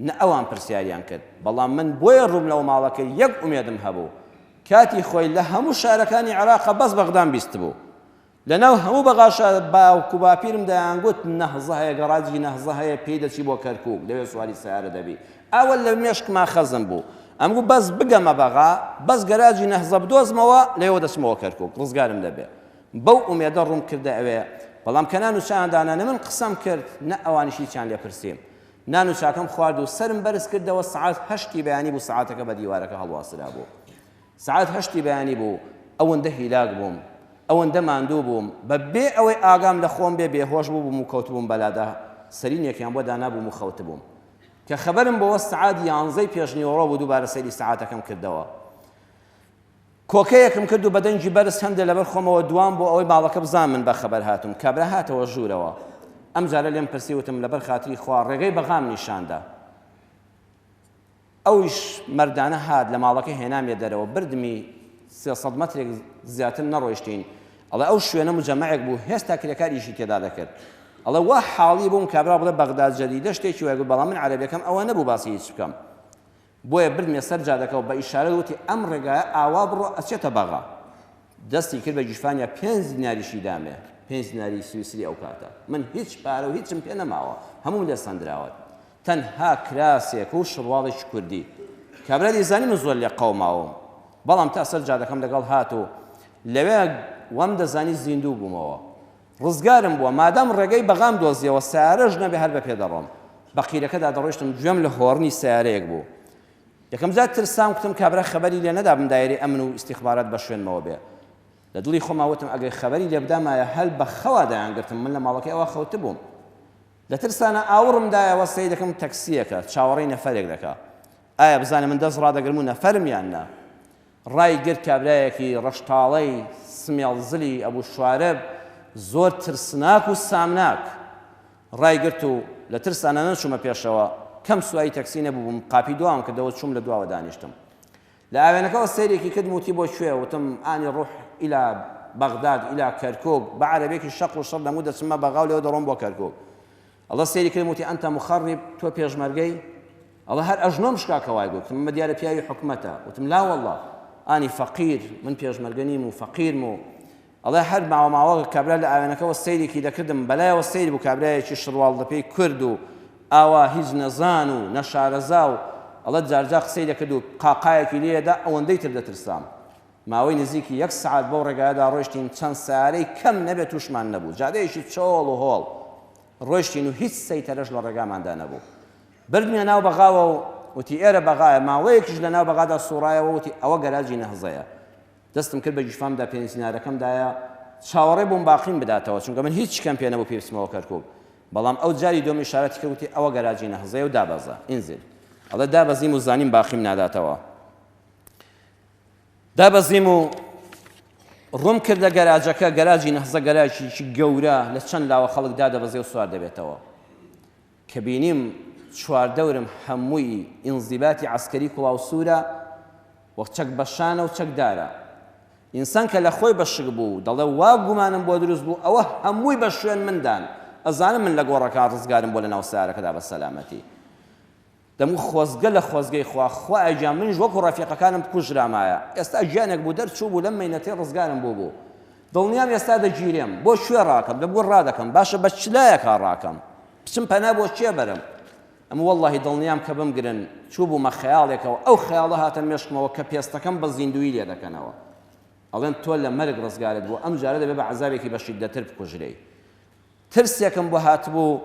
نە ئەوان پرسیاریان کرد. بەڵام من بۆیە ڕووم لەو ماڵە کرد، یەک ئومێدم هەبوو. کاتی خۆی لە هەموو شارەکانی عێراقا بەس بەغدام بیستبوو. لەناو هەموو بەغاشا باوک و باپیرم دەیانگوت نەهزە هەیە گەڕاجی نەهزە هەیە پێی دەچی بۆ کەرکوک لەوێ سواری سەیارە دەبی ئەوە لە مێشکما خەزن بوو ئەمگو بەس بگەمە بەغا بەس گەراجی نەهزە بدۆزمەوە لەوێوە دەچمەوە کەرکوک ڕزگارم دەبێ بەو ئومێدە ڕووم کردە ئەوێ بەڵام کە نان و چایان دانا نە من قسەم کرد نە ئەوانیش هیچیان لێ پرسیم نان و چاکەم خوارد و سەرم بەرز کردەوە سەعات هەشتی بەیانی بوو سەعاتەکە بە دیوارەکە هەڵواسرابوو سەعات هەشتی بەیانی بوو، ئەوەندە هیلاک بووم، ئەوەندە ماندوو بووم، بە بێ ئەوەی ئاگام لە خۆم بێ بێهۆش بووبووم و کەوتبووم بەلادا، سەرینێکیان بۆ دانابووم و خەوتبووم. کە خەبەرم بۆوە سەعات یانزەی پێشنیوەڕۆ بوو، دووبارە سەیری سەعاتەکەم کردەوە. کۆکەیەکم کرد و بە دەنگی بەرز هەندێ لەبەر خۆمەوە دوام بۆ ئەوەی ماڵەکە بزان من بە خەبەر هاتووم. کابرا هاتەوە ژوورەوە. ئەمجارە لێم پرسی وتم لەبەر خاتری خوا ڕێگەی بەغام نیشان دە. ئەویش مەردانە هات لە ماڵەکە هێنامیە دەرەوە بردمی 300 مەترێک زیاتر نەڕۆیشتین ئەڵێ ئەو شوێنە مجەمەعێک بوو هێستا کرێکار ئیشی تێدا دەکرد ئەڵێ وا حاڵی بووم کابرا بڵێ بەغدا جەدیدە شتێکی وای گوت بەڵام من عەرەبیەکەم ئەوە نەبوو باسی هیچ بکەم بۆیە بردمیە سەر جادەکە و بە ئیشارە وتی ئەم ڕێگایە ئاوا بڕۆ ئەچێتە بەغا دەستی کرد بە گیرفانیا پێنج دیناریشی دامێ، پێنج دیناری سویسری ئەو کاتە. من هیچ پارە و هیچم پێ نەماوە، هەمووم لێ سەندراوە. تەنها کراسێک و شڕواڵێکی کوردی. کابرا دەیزانی من زۆر لێ قەوماوم. بەڵام تا سەر جادەکەم لەگەڵ هات و لەوێ وام دەزانی زیندوو بوومەوە. ڕزگارم بووە. مادام ڕێگەی بەغام دۆزیەوە، سەیارەش نەبێ هەر بە پێ دەڕۆم. بە قیرەکەدا دەڕۆیشتم، گوێم لە هۆڕنی سەیارەیەک بوو. یەکەم جار ترسام کوتم کابرا خەبەری لێ نەدابم دایرەی ئەمن و ئیستیخبارات بە شوێنمەوە بێ. لە دڵی خۆما وتم ئەگەر خەبەری لێ بدامایە هەر بە خەوا دەیانگرتم من لە ماڵەکەی ئەوا خەوتبووم. لە ترسانا ئاوڕم دایەوە سەیر دەکەم تەکسییەکە چاوەڕێی نەفەرێک دەکا. ئایا بزانێ من دەست ڕادەگرم و نەفەرم یان نا. ڕای گرت کابرایەکی ڕەشتاڵەی سمێڵ زلی ئەبوو شوارب زۆر ترسناک و سامناک. ڕایگرت و لە ترسانا نەچوومە پێشەوە، کەم سواری تەکسی نەبووبووم، قاپی دواوەم کردەوە چووم لە دواوە دانیشتم. لە ئاوێنەکەوە سەیرێکی کردم وتی بۆ کوێ؟ وتم ئانی ڕوح ئیلا بەغداد ئیلا کەرکوک، بە عەرەبیەکی شەق و شڕ دەمگوت دەچمە بەغا و لێوە دەڕۆم بۆ کەرکوک. ئەڵێ سەیری کردم وتی ئەنتە مخەڕیب، تۆ پێشمەرگەی؟ ئەڵێ هەر ئەژنۆم شکا کە وای گوت. وتم ئەمە دیارە پیاوی حکومەتە. وتم لا وەڵڵا ئانی فەقیر، من پێشمەرگە نیم و فەقیرم و ئەڵێ هەر ماوە ماوە کابرا لە ئاوێنەکەوە سەیرێکی دەکردم، بەلایەوە سەیر بوو کابرایەکی شڕواڵ دەپێی کورد و ئاوا هیچ نەزان و نەشارەزا و ئەڵێ جارجار قسەی دەکرد و قاقایەکی لێ دەدا ئەوەندەی تر دەترسام. ماوەی نزیکی یەک سەعات بەو ڕێگایەدا ڕۆیشتین چەند سەیارەی کەم نەبێ تووشمان نەبوو. جادەیەکی چۆڵ و هۆڵ ڕۆیشتین و هیچ سەیتەرەش لە ڕێگاماندا نەبوو. بردمیە ناو بەغاوە و وتی ئێرە بەغایە، ماوەیەکیش لە ناو بەغادا سووڕایەوە وتی ئەوە گەراجی نەهزەیە. دەستم کرد بە گیرفامدا پێنج دینارەکەم دایە، چاوەڕێ بووم باقیم بداتەوە، چونکە من هیچ کەم پێ نەبوو پێی بچمەوە کەرکووک. بەڵام ئەو جاری دووەم ئیشارەتی کرد وتی ئەوە گەراجی نەهزەیە و دابەزە، انزل. ئەڵێ دابەزیم و زانیم باقیم ناداتەوە. دابەزیم و ڕووم کردە گەراجەکە، گەراجی نەهزە گەراجێکی گەورە لە چەند لاوە خەڵک دادەبەزێ و سوار دەبێتەوە. کە بینیم چواردەورم هەمووی ئینزیباتی عەسکەری کوڵاو سوورە و چەک بە شانە و چەکدارە. ئینسان کە لە خۆی بە شک بوو، دەڵێ وا گومانم بۆ دروست بوو ئەوە هەمووی بە شوێن مندان، ئەزانم من لە گۆڕەکان ڕزگارم بووە لە ناو سەیارەکەدا بە سەلامەتی. دەمگوت خۆزگە لە خۆزگەی خوا، خوایە گیان منیش وەکو ڕەفیقەکانم بکوژرامایە، ئێستا گیانێک بوو دەرچووبوو لەم مەینەتەی ڕزگارم بووبوو. دڵنیام ئێستا دەگیرێم. بۆ کوێ ڕاکەم؟ دەمگوت ڕادەکەم. باشە بە چ لایەکا ڕاکەم؟ بچم پەنا بۆ کێ بەرم؟ ئەم وەڵڵاهی دڵنیام کە بمگرن، چووبوومە خەیاڵێکەوە، ئەو خەیاڵە هاتە مێشکمەوە کە پێستەکەم بە زیندوویی لێ دەکەنەوە. ئەڵێن تۆ لە مەرگ ڕزگارت بوو، ئەمجارە دەبێ بە عەزابێکی بەشیددەتر بکوژرێی. ترسێکم بۆ هاتبوو،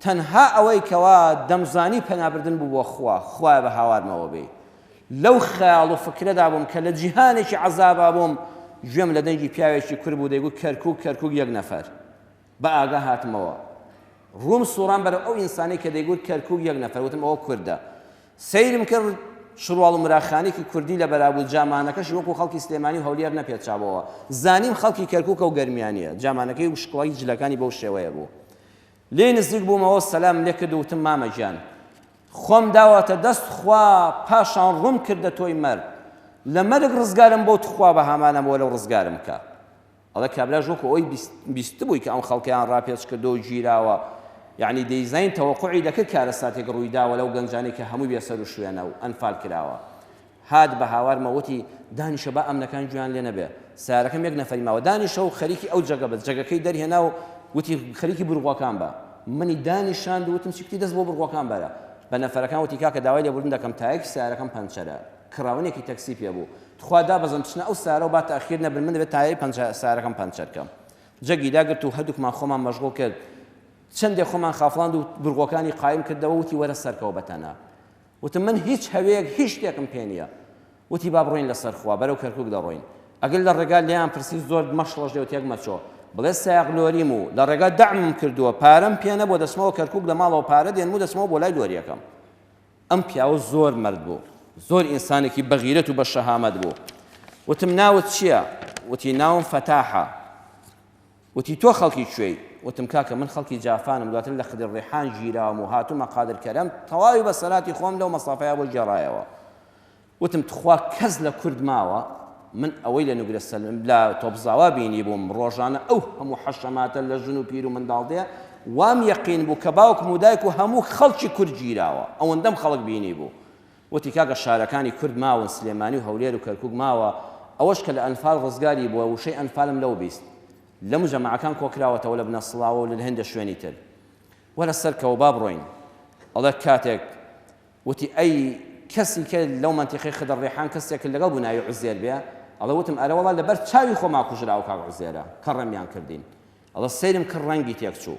تەنها ئەوەی کەوا دەمزانی پەنابردن بوو بۆ خوا، خوایە بە هاوارمەوە بێی. لەو خەیاڵ و فکرەدا بووم کە لە جیهانێکی عەزابا بووم، گوێم لە دەنگی پیاوێکی کورد بوو دەیگوت کەرکووک کەرکووک یەک نەفەر. بە ئاگا هاتمەوە. ڕووم سوڕان بەرەو ئەو ئینسانەی کە دەیگوت کەرکووک یەک نەفەر، وتم ئەوە کوردە. سەیرم کرد شڕواڵ و مراخانێکی کوردی لە بەرا بوو، جامانەکەشی وەکوو خەڵکی سلێمانی و هەولێر نەپێچابۆوە. زانیم خەڵکی کەرکووکە و گەرمیانییە. جامانەکەی و شکڵی جلەکانی بەو شێوەیە بوو. لێی نزیک بوومەوە سەلامم لێ کرد و وتم مامە گیان خۆم داوەتە دەست خوا پاشان ڕووم کردە تۆی مەرد. لە مەرگ ڕزگارم بۆ تخوا بە هامانم وەرە و ڕزگارم کە. ئەڵێ کابراش وەکو ئەوەی بیستبووی کە ئەم خەڵکەیان ڕاپێچ کردووە و گیراوە، یەعنی دەیزانین تەوەقوعی دەکرد کارەساتێک ڕووی داوە لەو گەنجانەی کە هەمووی بێسەر و شوێنە و ئەنفال کراوە. هات بە هاوارمەوە وتی، دانیشە با ئەمنەکان گوێیان لێ نەبێ. سەیارەکەم یەک نەفەری ماوە. دانیشە و خەریکی ئەو جەگە بە. جەگەکەی دەرهێنا و وتی، خەریکی برغوەکان بە. منی دانیشاند و وتم چی؟ کوتی دەست بۆ برغوەکان بەرە. بە نەفەرەکان وتی، کاکە داوای لێبوردن دەکەم تایەکی سەیارەکەم پەنچەرە. کڕاونێکی تەکسی پێ بوو. تخوا دابەزن بچنە ئەو سەیارەوە با تاخیر نەبن من دەبێت تایەی سەیارەکەم پەنچەر کەم. جەگی داگرت و هەردووکمان خۆمان مەشغوڵ کرد. چەندێک خۆمان خافڵاند و برغوەکانی قایم کردەوە وتی وەرە سەرکەوە بەتەنها. وتم من هیچ هەوێیەک هیچ شتێکم پێ نییە. وتی با بڕۆین لەسەر خوا بەرەو کەرکوک دەڕۆین. ئەگەر لە ڕێگا لێیان پرسی زۆر مەشڵەژێ و تێک مەچۆ. بڵێ سایەق لۆریم و لە ڕێگا دەعمم کردووە پارەم پێ نەبووە دەچمەوە کەرکوک لە ماڵەوە پارە دێنم و دەچمەوە بۆ لای لۆریەکەم. ئەم پیاوە زۆر مەرد بوو زۆر ئینسانێکی بەغیرەت و بە شەهامەت بوو. وتم ناوت چییە؟ وتی ناوم فەتاحە. وتی تۆ خەڵکی کوێی؟ وتم کاکە من خەڵکی جافانم دواتر لە خدر ڕیحان گیراوم و هاتوومە قادر کەرەم تەواوی بەسەرهاتی خۆم لەو مەسافەیە بۆ گێڕایەوە. وتم تخوا کەس لە کورد ماوە؟ من ئەوەی لە نوگرە سەلم لە تۆپزاوا بینیبووم ڕۆژانە ئەو هەموو حەشەماتە لە ژن و پیر و منداڵ دێ وام یەقین بوو کە باوکم و دایک و هەموو خەڵکی کورد گیراوە ئەوەندەم خەڵک بینیبوو. وتی کاکە شارەکانی کورد ماون سلێمانی و هەولێر و کەرکوک ماوە ئەوەش کە لە ئەنفال ڕزگاری بووە وشەی ئەنفالم لەو 20 لە مجەمەعەکان کۆکراوەتەوە لە بنەسڵاوە و لە هێندە شوێنی تر وەرە سەرکەوە با بڕۆین ئەڵێ کاتێک وتی ئەی کەسی کە لەو مەنتیقەی خدر ڕێحان کەسێک لەگەڵ بوو ناوی عوزێر بێ ئەڵێ وتم ئەرە وەڵا لەبەر چاوی خۆما کوژراوە کاک عوزێرە کە ڕەمیان کردین ئەڵێ سەیرم کرد ڕەنگی تێکچوو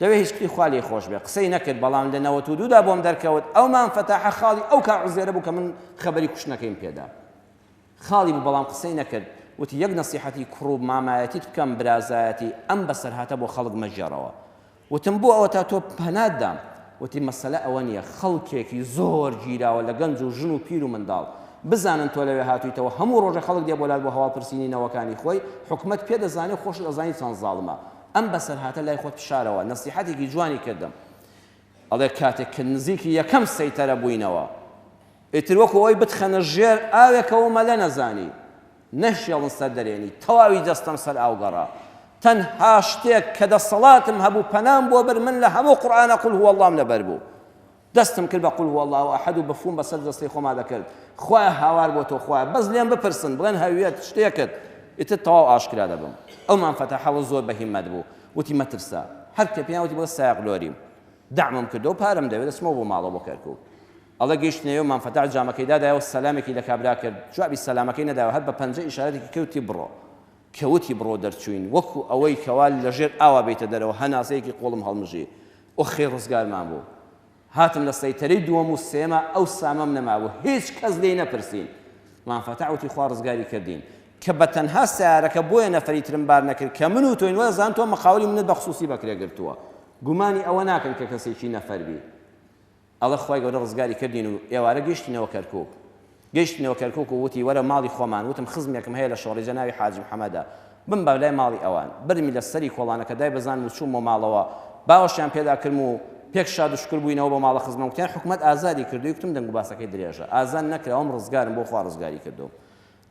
لەوێ هیچ کلی خوا لێی خۆش بێ قسەی نەکرد بەڵام لە 92 دا بۆم دەرکەوت ئەو مام فەتاحە خاڵی ئەو کاک عوزێرە بوو کە من خەبەری کوشتنەکەیم پێدا خاڵی بوو بەڵام قسەی نەکرد وتی یەک نەسیحەتی کوڕ و مامایەتیت بکەم برازایەتی ئەم بەسەرهاتە بۆ خەڵک مەگێڕەوە وتم بۆ ئەوەتا تۆ پەنات دام وتی مەسەلە ئەوە نییە خەڵکێکی زۆر گیراوە لە گەنج و ژن و پیر و منداڵ بزانن تۆ لەوێ هاتوویتەوە هەموو ڕۆژە خەڵک دێ بۆ لات بۆ هەواڵ پرسینی نەوەکانی خۆی حکومەت پێ دەزانێ و خۆشت ئەزانی چەند زاڵمە ئەم بەسەرهاتە لای خۆت بشارەوە نەسیحەتێکی جوانی کردم ئەڵێ کاتێک کە نزیکی یەکەم سەیتەرە بووینەوە ئیتر وەکو ئەوەی بتخەنە ژێر ئاوێکەوە مەلە نەزانی نەشێڵن سەر دەرێنی تەواوی جەستەم سەر ئاو گەڕا تەنها شتێک کە دەسەڵاتم هەبوو پەنام بۆ بر من لە هەموو قورئانە قل هو اللە لەبەر بوو دەستم کرد بە قل هو اللە احد و بەفوم بەسەر جەستەی خۆما دەکرد خوایە هاوار بۆ تۆ خوایە بەس لێم بپرسن بڵێن هەویەت شتێکت ئیتر تەواو ئاشکرا دەبم ئەو مام فەتاحەوە زۆر بە هیمەت بوو وتی مەترسە هەر کە پێیان وتی بڵێ سایەق لۆریم دەعمم کردەوە پارەم دەوێت دەچمەوە بۆ ماڵەوە بۆ کەرکوک ئەڵێ گەیشتنەوە مام فەتاح جامەکەی دادایەوە سەلامێکی لە کابرا کرد جوابی سەلامەکەی نەداوە هەر بە پەنجە ئیشارەتێکی کرد وتی بڕۆ کە وتی بڕۆ دەرچووین وەکو ئەوەی کەوا لەژێر ئاوا بێیتە دەرەوە هەناسەیەکی قوڵم هەڵمژی ئۆخی ڕزگارمان بوو هاتم لە سەیتەرەی دووەم و سێیەما ئەو سامەم نەمابوو هیچ کەس لێی نەپرسین مام فەتاح وتی خوا ڕزگاری کردین کە بە تەنها سەیارەکە بۆیە نەفەری ترم بار نەکرد کە من و تۆین وەزان تۆ مقاولی منت بە خسوسی بەکرێ گرتووە گومانی ئەوە ناکەن کە کەسێکی نەفەر بی ئەڵێ خوای گەورە ڕزگاری کردین و ئێوارە گەیشتینەوە کەرکوک. گەیشتینەوە کەرکوک و وتی وەرە ماڵی خۆمان، وتم خزمێکم هەیە لە شۆڕیجە ناوی حاجی محەمەدە، بمبە لای ماڵی ئەوان. بردمی لە سەری کۆڵانەکە دایبەزاندم و چوومەوە ماڵەوە، باوەشیان پێدا کردم و پێک شاد و شوکر بووینەوە بۆ ماڵە خزمم، کوتیان حکومەت ئازادی کردووی، کوتم دەنگوباسەکەی درێژە، ئازاد نەکراوم ڕزگارم بووە خوا ڕزگاری کردووم.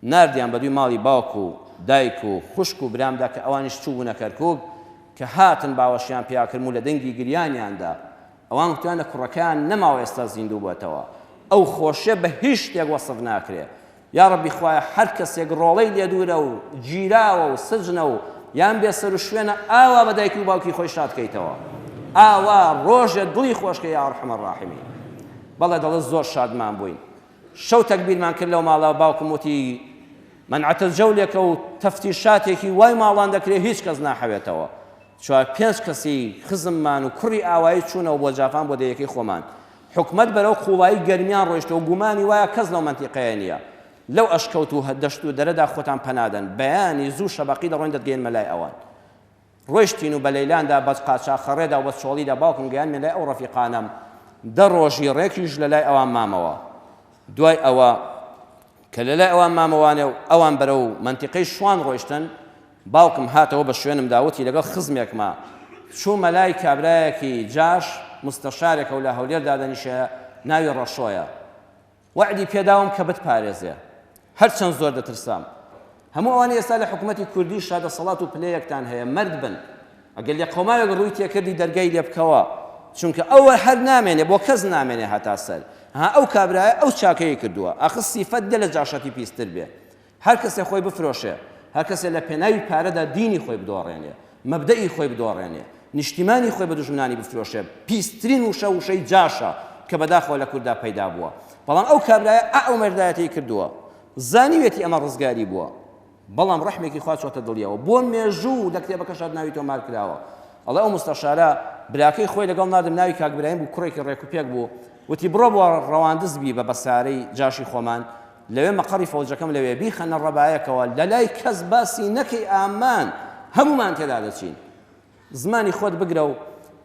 ناردیان بەدووی ماڵی باوک و دایک و خوشک و برامدا کە ئەوانیش چووبوونە کەرکووک، کە هاتن باوەشیان پیاکردم و لە دەنگی گریانیاندا ئەوان وتویانە کوڕەکەیان نەماوە ئێستا زیندوو بۆتەوە، ئەو خۆشیە بە هیچ شتێک وەسف ناکرێ. یاڕەبی خوایە هەر کەسێک ڕۆڵەی لێ دوورە و گیراوە و سجنە و یان بێ سەروشوێنە ئاوا بە دایک و باوکی خۆی شاد کەیتەوە ئاوا ڕۆژێ دڵی خۆش کەی یا ارحم الراحمین. بەڵێ دەڵێ زۆر شادمان بووین. شەو تەکبیرمان کرد لەو ماڵە باوکم وتی مەنعەتە جەولێکە و تەفتیشاتێکی وای ماڵان دەکرێ هیچ کەس ناحەوێتەوە چوار پێنج کەسی خزممان و کوڕی ئاوایی چوونەوە بۆ جافان بۆ دێیەکەی خۆمان حکومەت بەرەو قوڵایی گەرمیان ڕۆیشتەوە گومانی وایە کەس لەو مەنتیقەیە نییە لەو ئەشکەوت و دەشت و دەرەدا خۆتان پەنادەن بەیانی زوو شەبەقی دەڕۆین دەتگەیەنمە لای ئەوان ڕۆیشتین و بە لەیلاندا بە قاچاخەڕێدا و بە چۆڵیدا باوکم گەیاندمە لای ئەو ڕەفیقانەم، دە ڕۆژی ڕێکیش لە لای ئەوان مامەوە. دوای ئەوە کە لە لای ئەوان مامەوانێ و ئەوان بەرەو مەنتیقەی شوان ڕۆیشتن، باوکم هاتەوە بە شوێنمدا وتی لەگەڵ خزمێکما چوومە لای کابرایەکی جاش، مستەشارێکە و لە هەولێر دادەنیشێ، ناوی ڕەشۆیە. وەعدی پێداوم کە بتپارێزێ. هەرچەند زۆر دەترسام. هەموو ئەوانەی ئێستا لە حکومەتی کوردیشا دەسەڵات و پلەیەکتان هەیە مەرد بن. ئەگەر لێقەوماوێک ڕووی تێکردی دەرگای لێ بکەوە. چونکە ئەوە هەر نامێنێ بۆ کەس نامێنێ هەتا سەر. ها ئەو کابرایە ئەو چاکەی کردووە. ئاخر سیفەت دێ لە جاشەتی پیستر بێ. هەر کەسێ خۆی بفرۆشێ، هەر کەسێ لە پێناوی پارەدا دینی خۆی بدۆڕێنێ، مەبدەئی خۆی بدۆڕێنێ، نیشتیمانی خۆی بە دوژمنانی بفرۆشێ، پیسترین وشە وشەی جاشە کە بەداخەوە لە کورددا پەیدا بووە. بەڵام ئەو کابرایە ئا ئەو مەردایەتیەی کردووە. زانیویەتی ئەمە ڕزگاری بووە. بەڵام ڕەحمێکی خوا چۆتە دڵیەوە. بۆ مێژوو لە کتێبەکەشا ناوی تۆمار کراوە. ئەڵێ ئەو مستەشارە براکەی خۆی لەگەڵ ناردم ناوی کاک برایم بوو کوڕێکی ڕێکوپێک بوو. وتی بڕۆ بۆ ڕەواندز بیبە بە سارەی جاشی خۆمان. لەوێ مەقەڕی فەوجەکەم لەوێ بیخەنە ڕەبایەکەوە لەلای کەس باسی نەکەی ئامان هەموومان تێدا دەچین زمانی خۆت بگرە و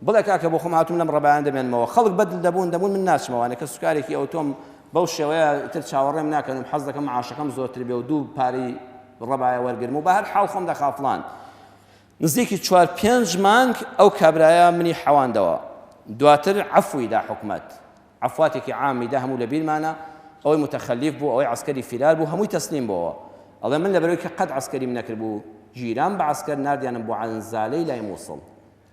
بڵێ کاکە بۆ خۆم هاتووم لەم ڕەبایان دەمێنمەوە خەڵک بەدل دەبوون دەبوون من ناچمەوانە کە سوکارێکی ئەوتۆم بەو شێوەیە تر چاوەڕێم ناکەن و حەز دەکەم معاشەکەم زۆرتر بێ و دوو پارەی ڕەبایە وەرگرم و بە هەر حاڵ خۆم دەخافڵان نزیکی چوار پێنج مانگ ئەو کابرایە منی حەواندەوە دواتر عەفوی دا حکومەت عەفواتێکی عامی دا هەموو لەبیرمانە ئەوەی متخەلیف بوو ئەوەی عەسکەری فیرار بوو هەمووی تەسلیم بۆوە ئەڵێ من لەبەرەوەی کە قەت عەسکەریم نەکردبوو گیرام بە عەسکەر ناردیانم بۆ عەنزالەی لای موسڵ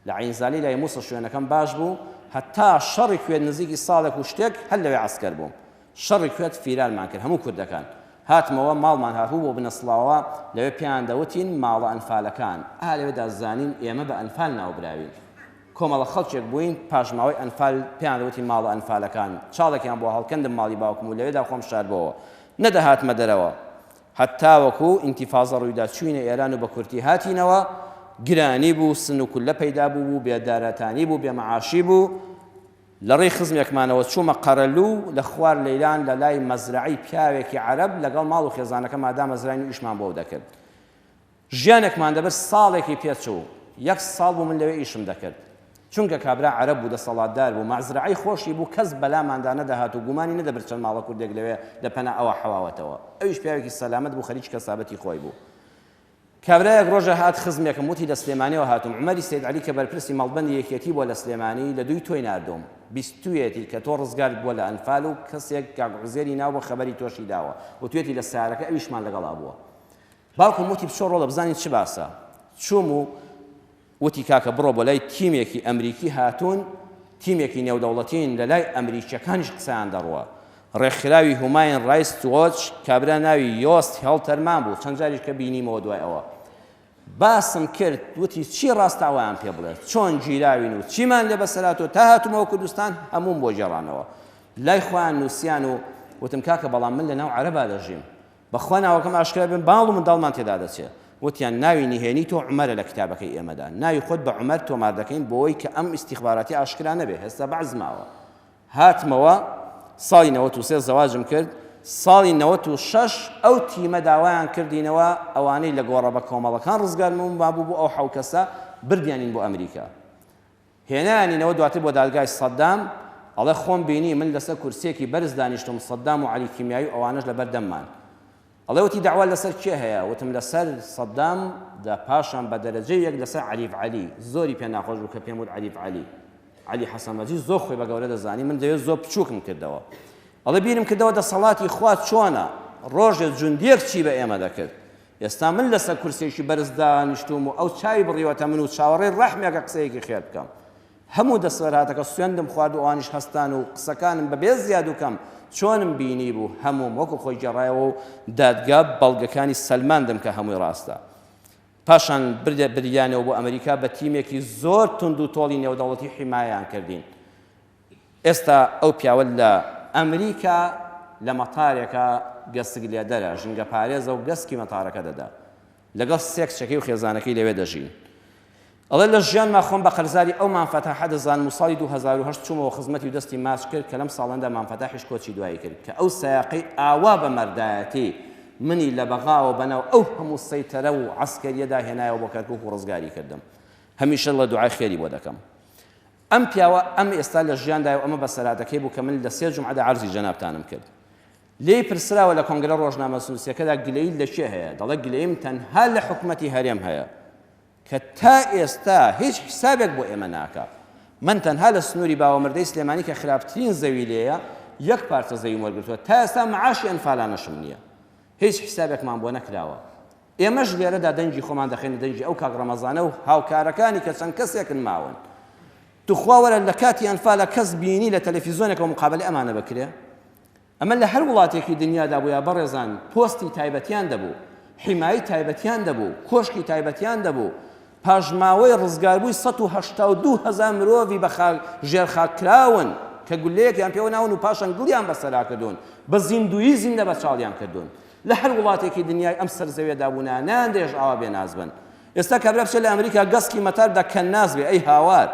لە عەینزالەی لای موسڵ شوێنەکەم باش بوو هەتا شەڕی کوێت نزیکی ساڵێک و شتێک هەر لەوێ عەسکەر بووم شەڕی کوێت فیرارمان کرد هەموو کوردەکان هاتمەوە ماڵمان هاتبوو بۆ بنەسڵاوە لەوێ پێیان دەوتین ماڵە ئەنفالەکان ئا لەوێدا زانیم ئێمە بە ئەنفال ناوبراوین کۆمەڵە خەڵکێک بووین پاشماوەی ئەنفال پێیان دەوتین ماڵە ئەنفالەکان چاڵێکیان بۆ هەڵکەندم ماڵی باوکم و لەوێدا خۆم شاردبۆوە نەدەهاتمە دەرەوە هەتاوەکو ئینتیفازە ڕوویدا چووینە ئێران و بە کورتی هاتینەوە گرانی بوو سن و کوللە پەیدا بوو بوو بێ دارەتانی بوو بێ مەعاشی بوو لە ڕێی خزمێکمانەوە چوومە قەرەلوو لە خوار لەیلان لە لای مەزرەعەی پیاوێکی عەرەب لەگەڵ ماڵ و خێزانەکەما دامەزراین و ئیشمان بۆ دەکرد ژیانێکمان دەبرد ساڵێکی پێچوو یەک ساڵ بوو من لەوێ ئیشم دەکرد چونکە کابرا عەرەب بوو دەسەڵاتدار بوو مەزرەعەی خۆشی بوو کەس بەلاماندا نەدەهات و گومانی نەدەبرد چەند ماڵە کوردێک لەوێ لە پەنا ئەوە حەواوەتەوە ئەویش پیاوێکی سەلامەت بوو خەریکی کەسابەتی خۆی بوو کابرایەک ڕۆژە هات خزمێکم وتی لە سلێمانیەوە هاتووم عومەری سەید عەلی کە بەرپرسی مەڵبەندی یەکێتی بووە لە سلێمانی لە دووی تۆی ناردووم بیستویەتی کە تۆ ڕزگارت بووە لە ئەنفال و کەسێک کاک عوزێری ناو بۆ خەبەری تۆشی داوە وتویەتی لە سەیارەکە ئەویشمان لەگەڵا بووە باوکم وتی بچۆ ڕۆڵە بزانین چ باسە چووم و وتی کاکە بڕۆ بۆ لای تیمێکی ئەمریکی هاتوون تیمێکی نێودەوڵەتین لە لای ئەمریکیەکانیش قسەیان دەڕوا ڕێکخراوی هوماین ڕایس وۆچ کابرا ناوی یۆست هێڵتەرمان بوو چەند جاریش کە بینیمەوە دوای ئەوە باسم کرد وتی چی ڕاستە ئەویان پێ بڵێ چۆن گیراوین و چیمان لێ بەسەراتۆ تا هاتومەوە کوردستان هەمووم بۆ گێڕانەوە لای خۆیان نووسیان و وتم کاکە بەڵام من لەناو عەرەبا دەژیم بەخوا ناوەکەم ئاشکرا بێ ماڵ و منداڵمان تێدا دەچێ. وتیان ناوی نهێنی تۆ عومەرە لە کتابەکەی ئێمەدا. ناوی خۆت بە عومەر تۆمار دەکەین بۆوەی کە ئەم ئیستیخباراتی ئاشکرا نەبێ. هێستا بەعس ماوە. هاتمەوە ساڵی 93 زەواجم کرد. ساڵی 96 ئەو تیمە داوایان کردینەوە ئەوانەی لە گۆڕە بە کۆمەڵەکان ڕزگارمون مابوو بۆ ئەو حەو کەسە بردیانین بۆ ئەمریکا. هێنایانینەوە دواتر بۆ دادگای سەدام، ئەڵێ خۆم بینی من لەسەر کورسیەکی بەرز دانیشتوم سەدام و عەلی کیمیایی و ئەوانەش لەبەر دەممان. ئەڵێ وتی دەعوا لەسەر کێ هەیە؟ وتم لەسەر سەدام دا پاشان بە دەرەجەی یەک لەسەر عەریف عەلی، زۆری پێ ناخۆش بوو کە پێم وت عەریف عەلی. عەلی حەسەن مەجید زۆر خۆی بە گەورە دەزانی من دەوێت زۆر بچووکم کردەوە. ئەڵێ بیرم کردەوە دەسەڵاتی خوا چۆنە، ڕۆژێ جوندیەک چی بە ئێمە دەکرد. ئێستا من لەسەر کورسیەکی بەرز دانیشتووم و ئەو چاوی بڕیوەتە من و چاوەڕێی ڕەحمێکە قسەیەکی خێر بکەم. هەموو دەسوەرهاتەکە سوێندم خوارد و ئەوانیش هەستان و قسەکانم بەبێ زیاد و کەم چۆنم بینیبوو هەمووم وەکو خۆی گێڕایەوە و دادگا بەڵگەکانی سەلماندم کە هەمووی ڕاستە. پاشان بردیانەوە بۆ ئەمریکا بە تیمێکی زۆر توند و تۆڵی نێودەوڵەتی حیمایەیان کردین. ئێستا ئەو پیاوە لە ئەمریکا لە مەتارێکا گەسک لێدەرە، ژینگەپارێزە و گەسکی مەتارەکە دەدا. لەگەڵ سێ کچەکەی و خێزانەکەی لەوێ دەژین. ئەڵێ لە ژیانما خۆم بە قەرزاری ئەو مام فەتاحە دەزانم و ساڵی 2008 چوومەوە خزمەتی و دەستی ماچ کرد کە لەم ساڵەندا مام فەتاحیش کۆچی دوایی کرد کە ئەو سایەقەی ئاوا بە مەردایەتی منی لە بەغاوە بەناو ئەو هەموو سەیتەرە و عەسکەریەدا هێنایەوە بۆ کەرکوک و ڕزگاری کردم. هەمیشە ڵە دوعای خێری بۆ دەکەم. ئەم پیاوە ئەم ئێستا لە ژیاندایە و ئەمە بەسەرهاتەکەی بوو کە من لە سێ جومعەدا عەرزی جەنابتانم کرد. لێی پرسراوە لە کۆنگرە ڕۆژنامەنووسیەکەدا گلەییت لە کێ هەیە؟ دەڵێ گلەییم تەنها لە حکومەتی هەرێم هەیە کە تا ئێستا هیچ حسابێک بۆ ئێمە ناکا. من تەنها لە سنووری باوەمردەی سلێمانی کە خراپترین زەوی لێیە یەک پارچە زەویم وەرگرتووە تا ئێستا معاشی ئەنفالانەشم نییە. هیچ حیسابێکمان بۆ نەکراوە. ئێمەش لێرەدا دەنگی خۆمان دەخەینە دەنگی ئەو کاک ڕەمەزانە و هاوکارەکانی کە چەند کەسێکن ماون. توخوا وەرە لە کاتی ئەنفالە کەس بینی لە تەلەفیزۆنێکەوە مقابەلەی ئەمانە بکرێ؟ ئەمە لە هەر وڵاتێکی دنیادا بوویا بەڕێزان پۆستی تایبەتیان دەبوو، حیمایەی تایبەتیان دەبوو، کۆشکی تایبەتیان دەبوو، پاشماوەی ڕزگاربووی 182 هەزار مرۆڤی بە خاک ژێرخاک کراون کە گوللەیەکیان پێوە ناون و پاشان گڵیان بەسەرا کردوون، بە زیندوویی زیندە بەچاڵیان کردوون. لە هەر وڵاتێکی دنیای ئەم سەر زەویەدا بوونایە نایاندەهێشت ئاوا بێناز بن. ئێستا کابرا بچێت لە ئەمریکا گەسکی مەتار بدا کەناز بێ ئەی هاوار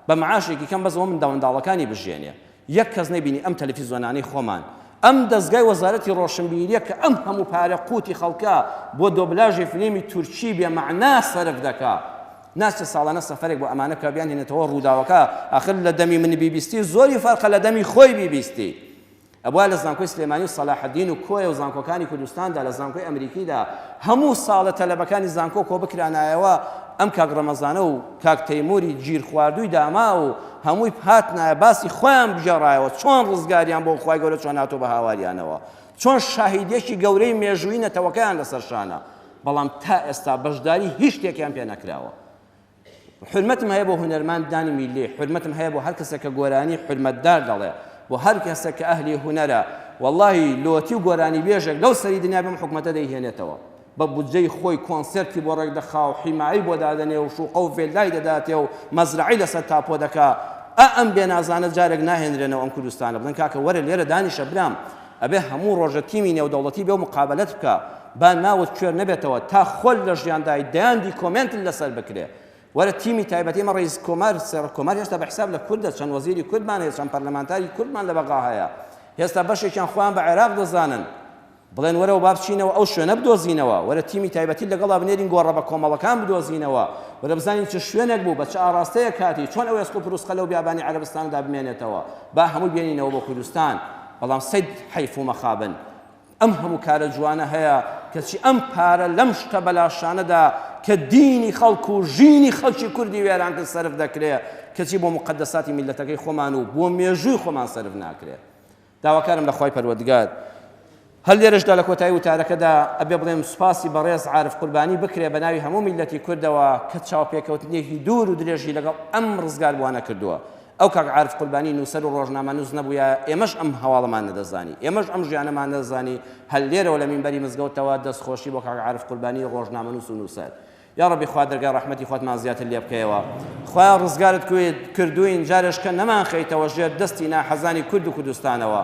بە معاشێکی کەم بەس ئەوە منداڵەکانی بژیێنێ. یەک کەس نەیبینی ئەم تەلەفیزۆنانەی خۆمان ئەم دەزگای وەزارەتی ڕۆشنبیریە کە ئەم هەموو پارە قوتی خەڵکە بۆ دۆبلاژی فلیمی تورکی بێ مەعنا سەرف دەکا ناچێت ساڵانە سەفەرێک بۆ ئەمانە بکا بیانهێنێتەوە ڕووداوەکە ئاخر لە دەمی من بیبیستی زۆری فەرقە لە دەمی خۆی بیبیستی ئەبوایە لە زانکۆی سلێمانی و سەلاحەدین و کۆیە و زانکۆکانی کوردستاندا لە زانکۆی ئەمریکیدا هەموو ساڵە تەلەبەکانی زانکۆ کۆبکرانایەوە ئەم کاک ڕەمەزانە و کاک تەیموری گیرخواردووی داما و هەمووی هاتنایە باسی خۆیان بگێڕایەوە چۆن ڕزگاریان بۆ خوای گەورە چۆن هاتۆ بە هاواریانەوە چۆن شاهیدێکی گەورەی مێژووی نەتەوەکەیان لەسەر شانە بەڵام تا ئێستا بەشداری هیچ شتێکیان پێ نەکراوە. حورمەتم هەیە بۆ هونەرمەند دانی میللی، حورمەتم هەیە بۆ هەر کەسێک کە گۆرانی حورمەتدار دەڵێ، بۆ هەر کەسێک کە ئەهلی هونەرە، وەڵاهی لۆتی و گۆرانیبێژێک لەو سەری دنیا بەم حکومەتە دەیهێنێتەوە، بە بودجەی خۆی کۆنسێرتی بۆ ڕێک دەخا و حیمایەی بۆ دادەنێ و شوقە و ڤێللای دەداتێ و مەزرەعەی لەسەر تاپۆ دەکا، ئا ئەم بێنازانە جارێک ناهێنرێنەوە ئەم کوردستانە، بڵێن کاکە وەرە لێرە دانیشە برام، ئەبێ هەموو ڕۆژە تیمی نێودەوڵەتی بێ و مقابەلەت بکا با ناوت کوێر نەبێتەوە تا خۆت لە ژیاندای دەیان دیکۆمێنتت لەسەر بکرێ وەرە تیمی تایبەتی ئێمە ڕئیس کۆمار سەرۆک کۆمار هێشتا بە حساب لە کوردە چەند وەزیری کوردمان هەیە چەند پەرلەمانتاری کوردمان لە بەغا هەیە هێستا بەشێکیان خۆیان بە عێراق دەزانن بڵێن وەرەوە با بچینەوە ئەو شوێنە بدۆزینەوە، وەرە تیمی تایبەتی لەگەڵا بنێرین گۆڕە بە کۆمەڵەکان بدۆزینەوە، وەرە بزانین چ شوێنێک بوو، بە چ ئاڕاستەیەک هاتی، چۆن ئەو ئێسک و پروسقە لەو بیابانی عەرەبستانەدا بمێنێتەوە، با هەمووی بێنینەوە بۆ کوردستان. بەڵام سەد حەیف و مەخابن ئەم هەموو کارە جوانە هەیە، کەچی ئەم پارە لەم شتە بەلاشانەدا کە دینی خەڵک و ژینی خەڵکی کوردی وێران کرد سەرف دەکرێ، کەچی بۆ موقەدەساتی میللەتەکەی خۆمان و بۆ مێژووی خۆمان سەرف ناکرێ. داواکارم لە خوای پەروەردگار هەر لێرەشدا لە کۆتایی وتارەکەدا ئەبێ بڵێم سوپاسی بەڕێز عارف قوربانی بکرێ بە ناوی هەموو میللەتی کوردەوە کە چاوپێکەوتنێکی دوور و درێژی لەگەڵ ئەم ڕزگاربووانە کردووە. ئەو کاک عارف قوربانی نووسەر و ڕۆژنامەنووس نەبوویایە ئێمەش ئەم هەواڵەمان نەدەزانی، ئێمەش ئەم ژیانەمان نەدەزانی، هەر لێرەوە لە مینبەری مزگەوتەوە دەستخۆشی بۆ کاک عارف قوربانی ڕۆژنامەنووس و نووسەر. یاڕەبی خوا دەرگای ڕەحمەتی خۆتمان زیاتر لێ بکەیەوە خوایە ڕزگارت کردوین جارێشکە نەمانخەیتەوە ژێر دەستی ناحەزانی کورد و کوردستانەوە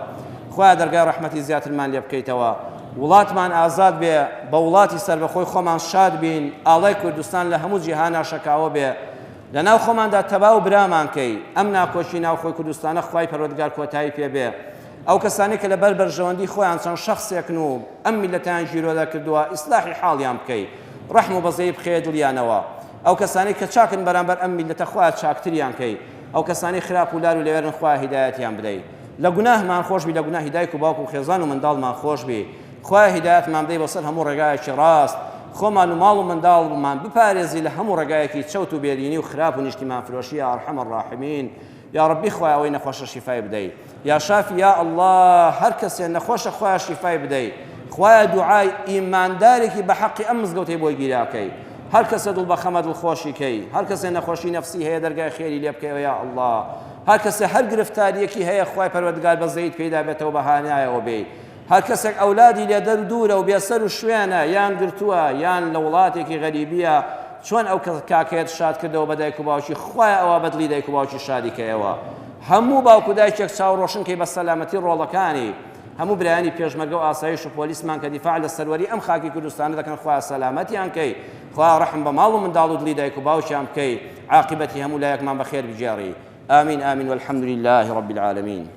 خوایە دەرگای ڕەحمەتی زیاترمان لێ بکەیتەوە وڵاتمان ئازاد بێ بە وڵاتی سەربەخۆی خۆمان شاد بین ئاڵای کوردستان لە هەموو جیهانا شەکاوە بێ لە ناو خۆماندا تەبا و برامان کەی ئەم ناکۆکی ناوخۆی کوردستانە خوای پەروەردگار کۆتایی پێ بێ ئەو کەسانەی کە لەبەر بەرژەوەندی خۆیان چەند شەخسێکن و ئەم میللەتەیان گیرۆدە کردووە ئیسلاحی حاڵیان بکەی ڕەحم و بەزەیی بخەیە دڵیانەوە ئەو کەسانەی کە چاکن بەرامبەر ئەم میللەتە خوایە چاکتریان کەی ئەو کەسانەی خراپ و لار و لەوێرن خوایە هیدایەتیان بدەی لە گوناهمان خۆشبی لە گوناهی دایک و باوک و خێزان و منداڵمان خۆشبی خوایە هیدایەتمان بدەی بۆ سەر هەموو ڕێگایەکی ڕاست خۆمان و ماڵ و منداڵمان بپارێزی لە هەموو ڕێگایەکی چەوت و بێدینی و خراپ و نیشتیمان فرۆشی یا ارحم الراحمین یا ربی خوایە ئەوەی نەخۆشە شیفای بدەی یا شافی یا اللە هەر کەسێ نەخۆشە خوایە شیفای بدەی خوایە دوعای ئیماندارێکی بە حەقی ئەم مزگەوتەی بۆ گیراکەی هەر کەسێ دڵ بەخەمە دڵخۆشی کەی هەر کەسێ نەخۆشی نەفسی هەیە دەرگای خێری لێ بکەیەوە یا اللە هەر کەسێ هەر گرفتاریەکی هەیە خوای پەروەردگار بەزەیت پێیدا بێتەوە بە هانایەوە بێی هەر کەسێک ئەولادی لێ دەر و دوورە و بێسەر و شوێنە یان گرتووە یان لە وڵاتێکی غەریبیە چۆن ئەو کاکەیەت شاد کردەوە بە دایک و باوکی خوایە ئەوا بە دڵی دایک و باوکی شادی کەیەوە هەموو باوک و دایکێک چاو ڕۆشن کەی بە سەلامەتی ڕۆڵەکانی هەموو برایانی پێشمەرگە و ئاسایش و پۆلیسمان کە دیفاع لە سەروەری ئەم خاکی کوردستانە دەکەن خوایە سەلامەتیان کەی خوایە ڕەحم بە ماڵ و منداڵ و دڵی دایک و باوکیان بکەی عاقبەتی هەموو لایەکمان بەخێر بگێڕی آمین آمین والحمد لله رب العالمین.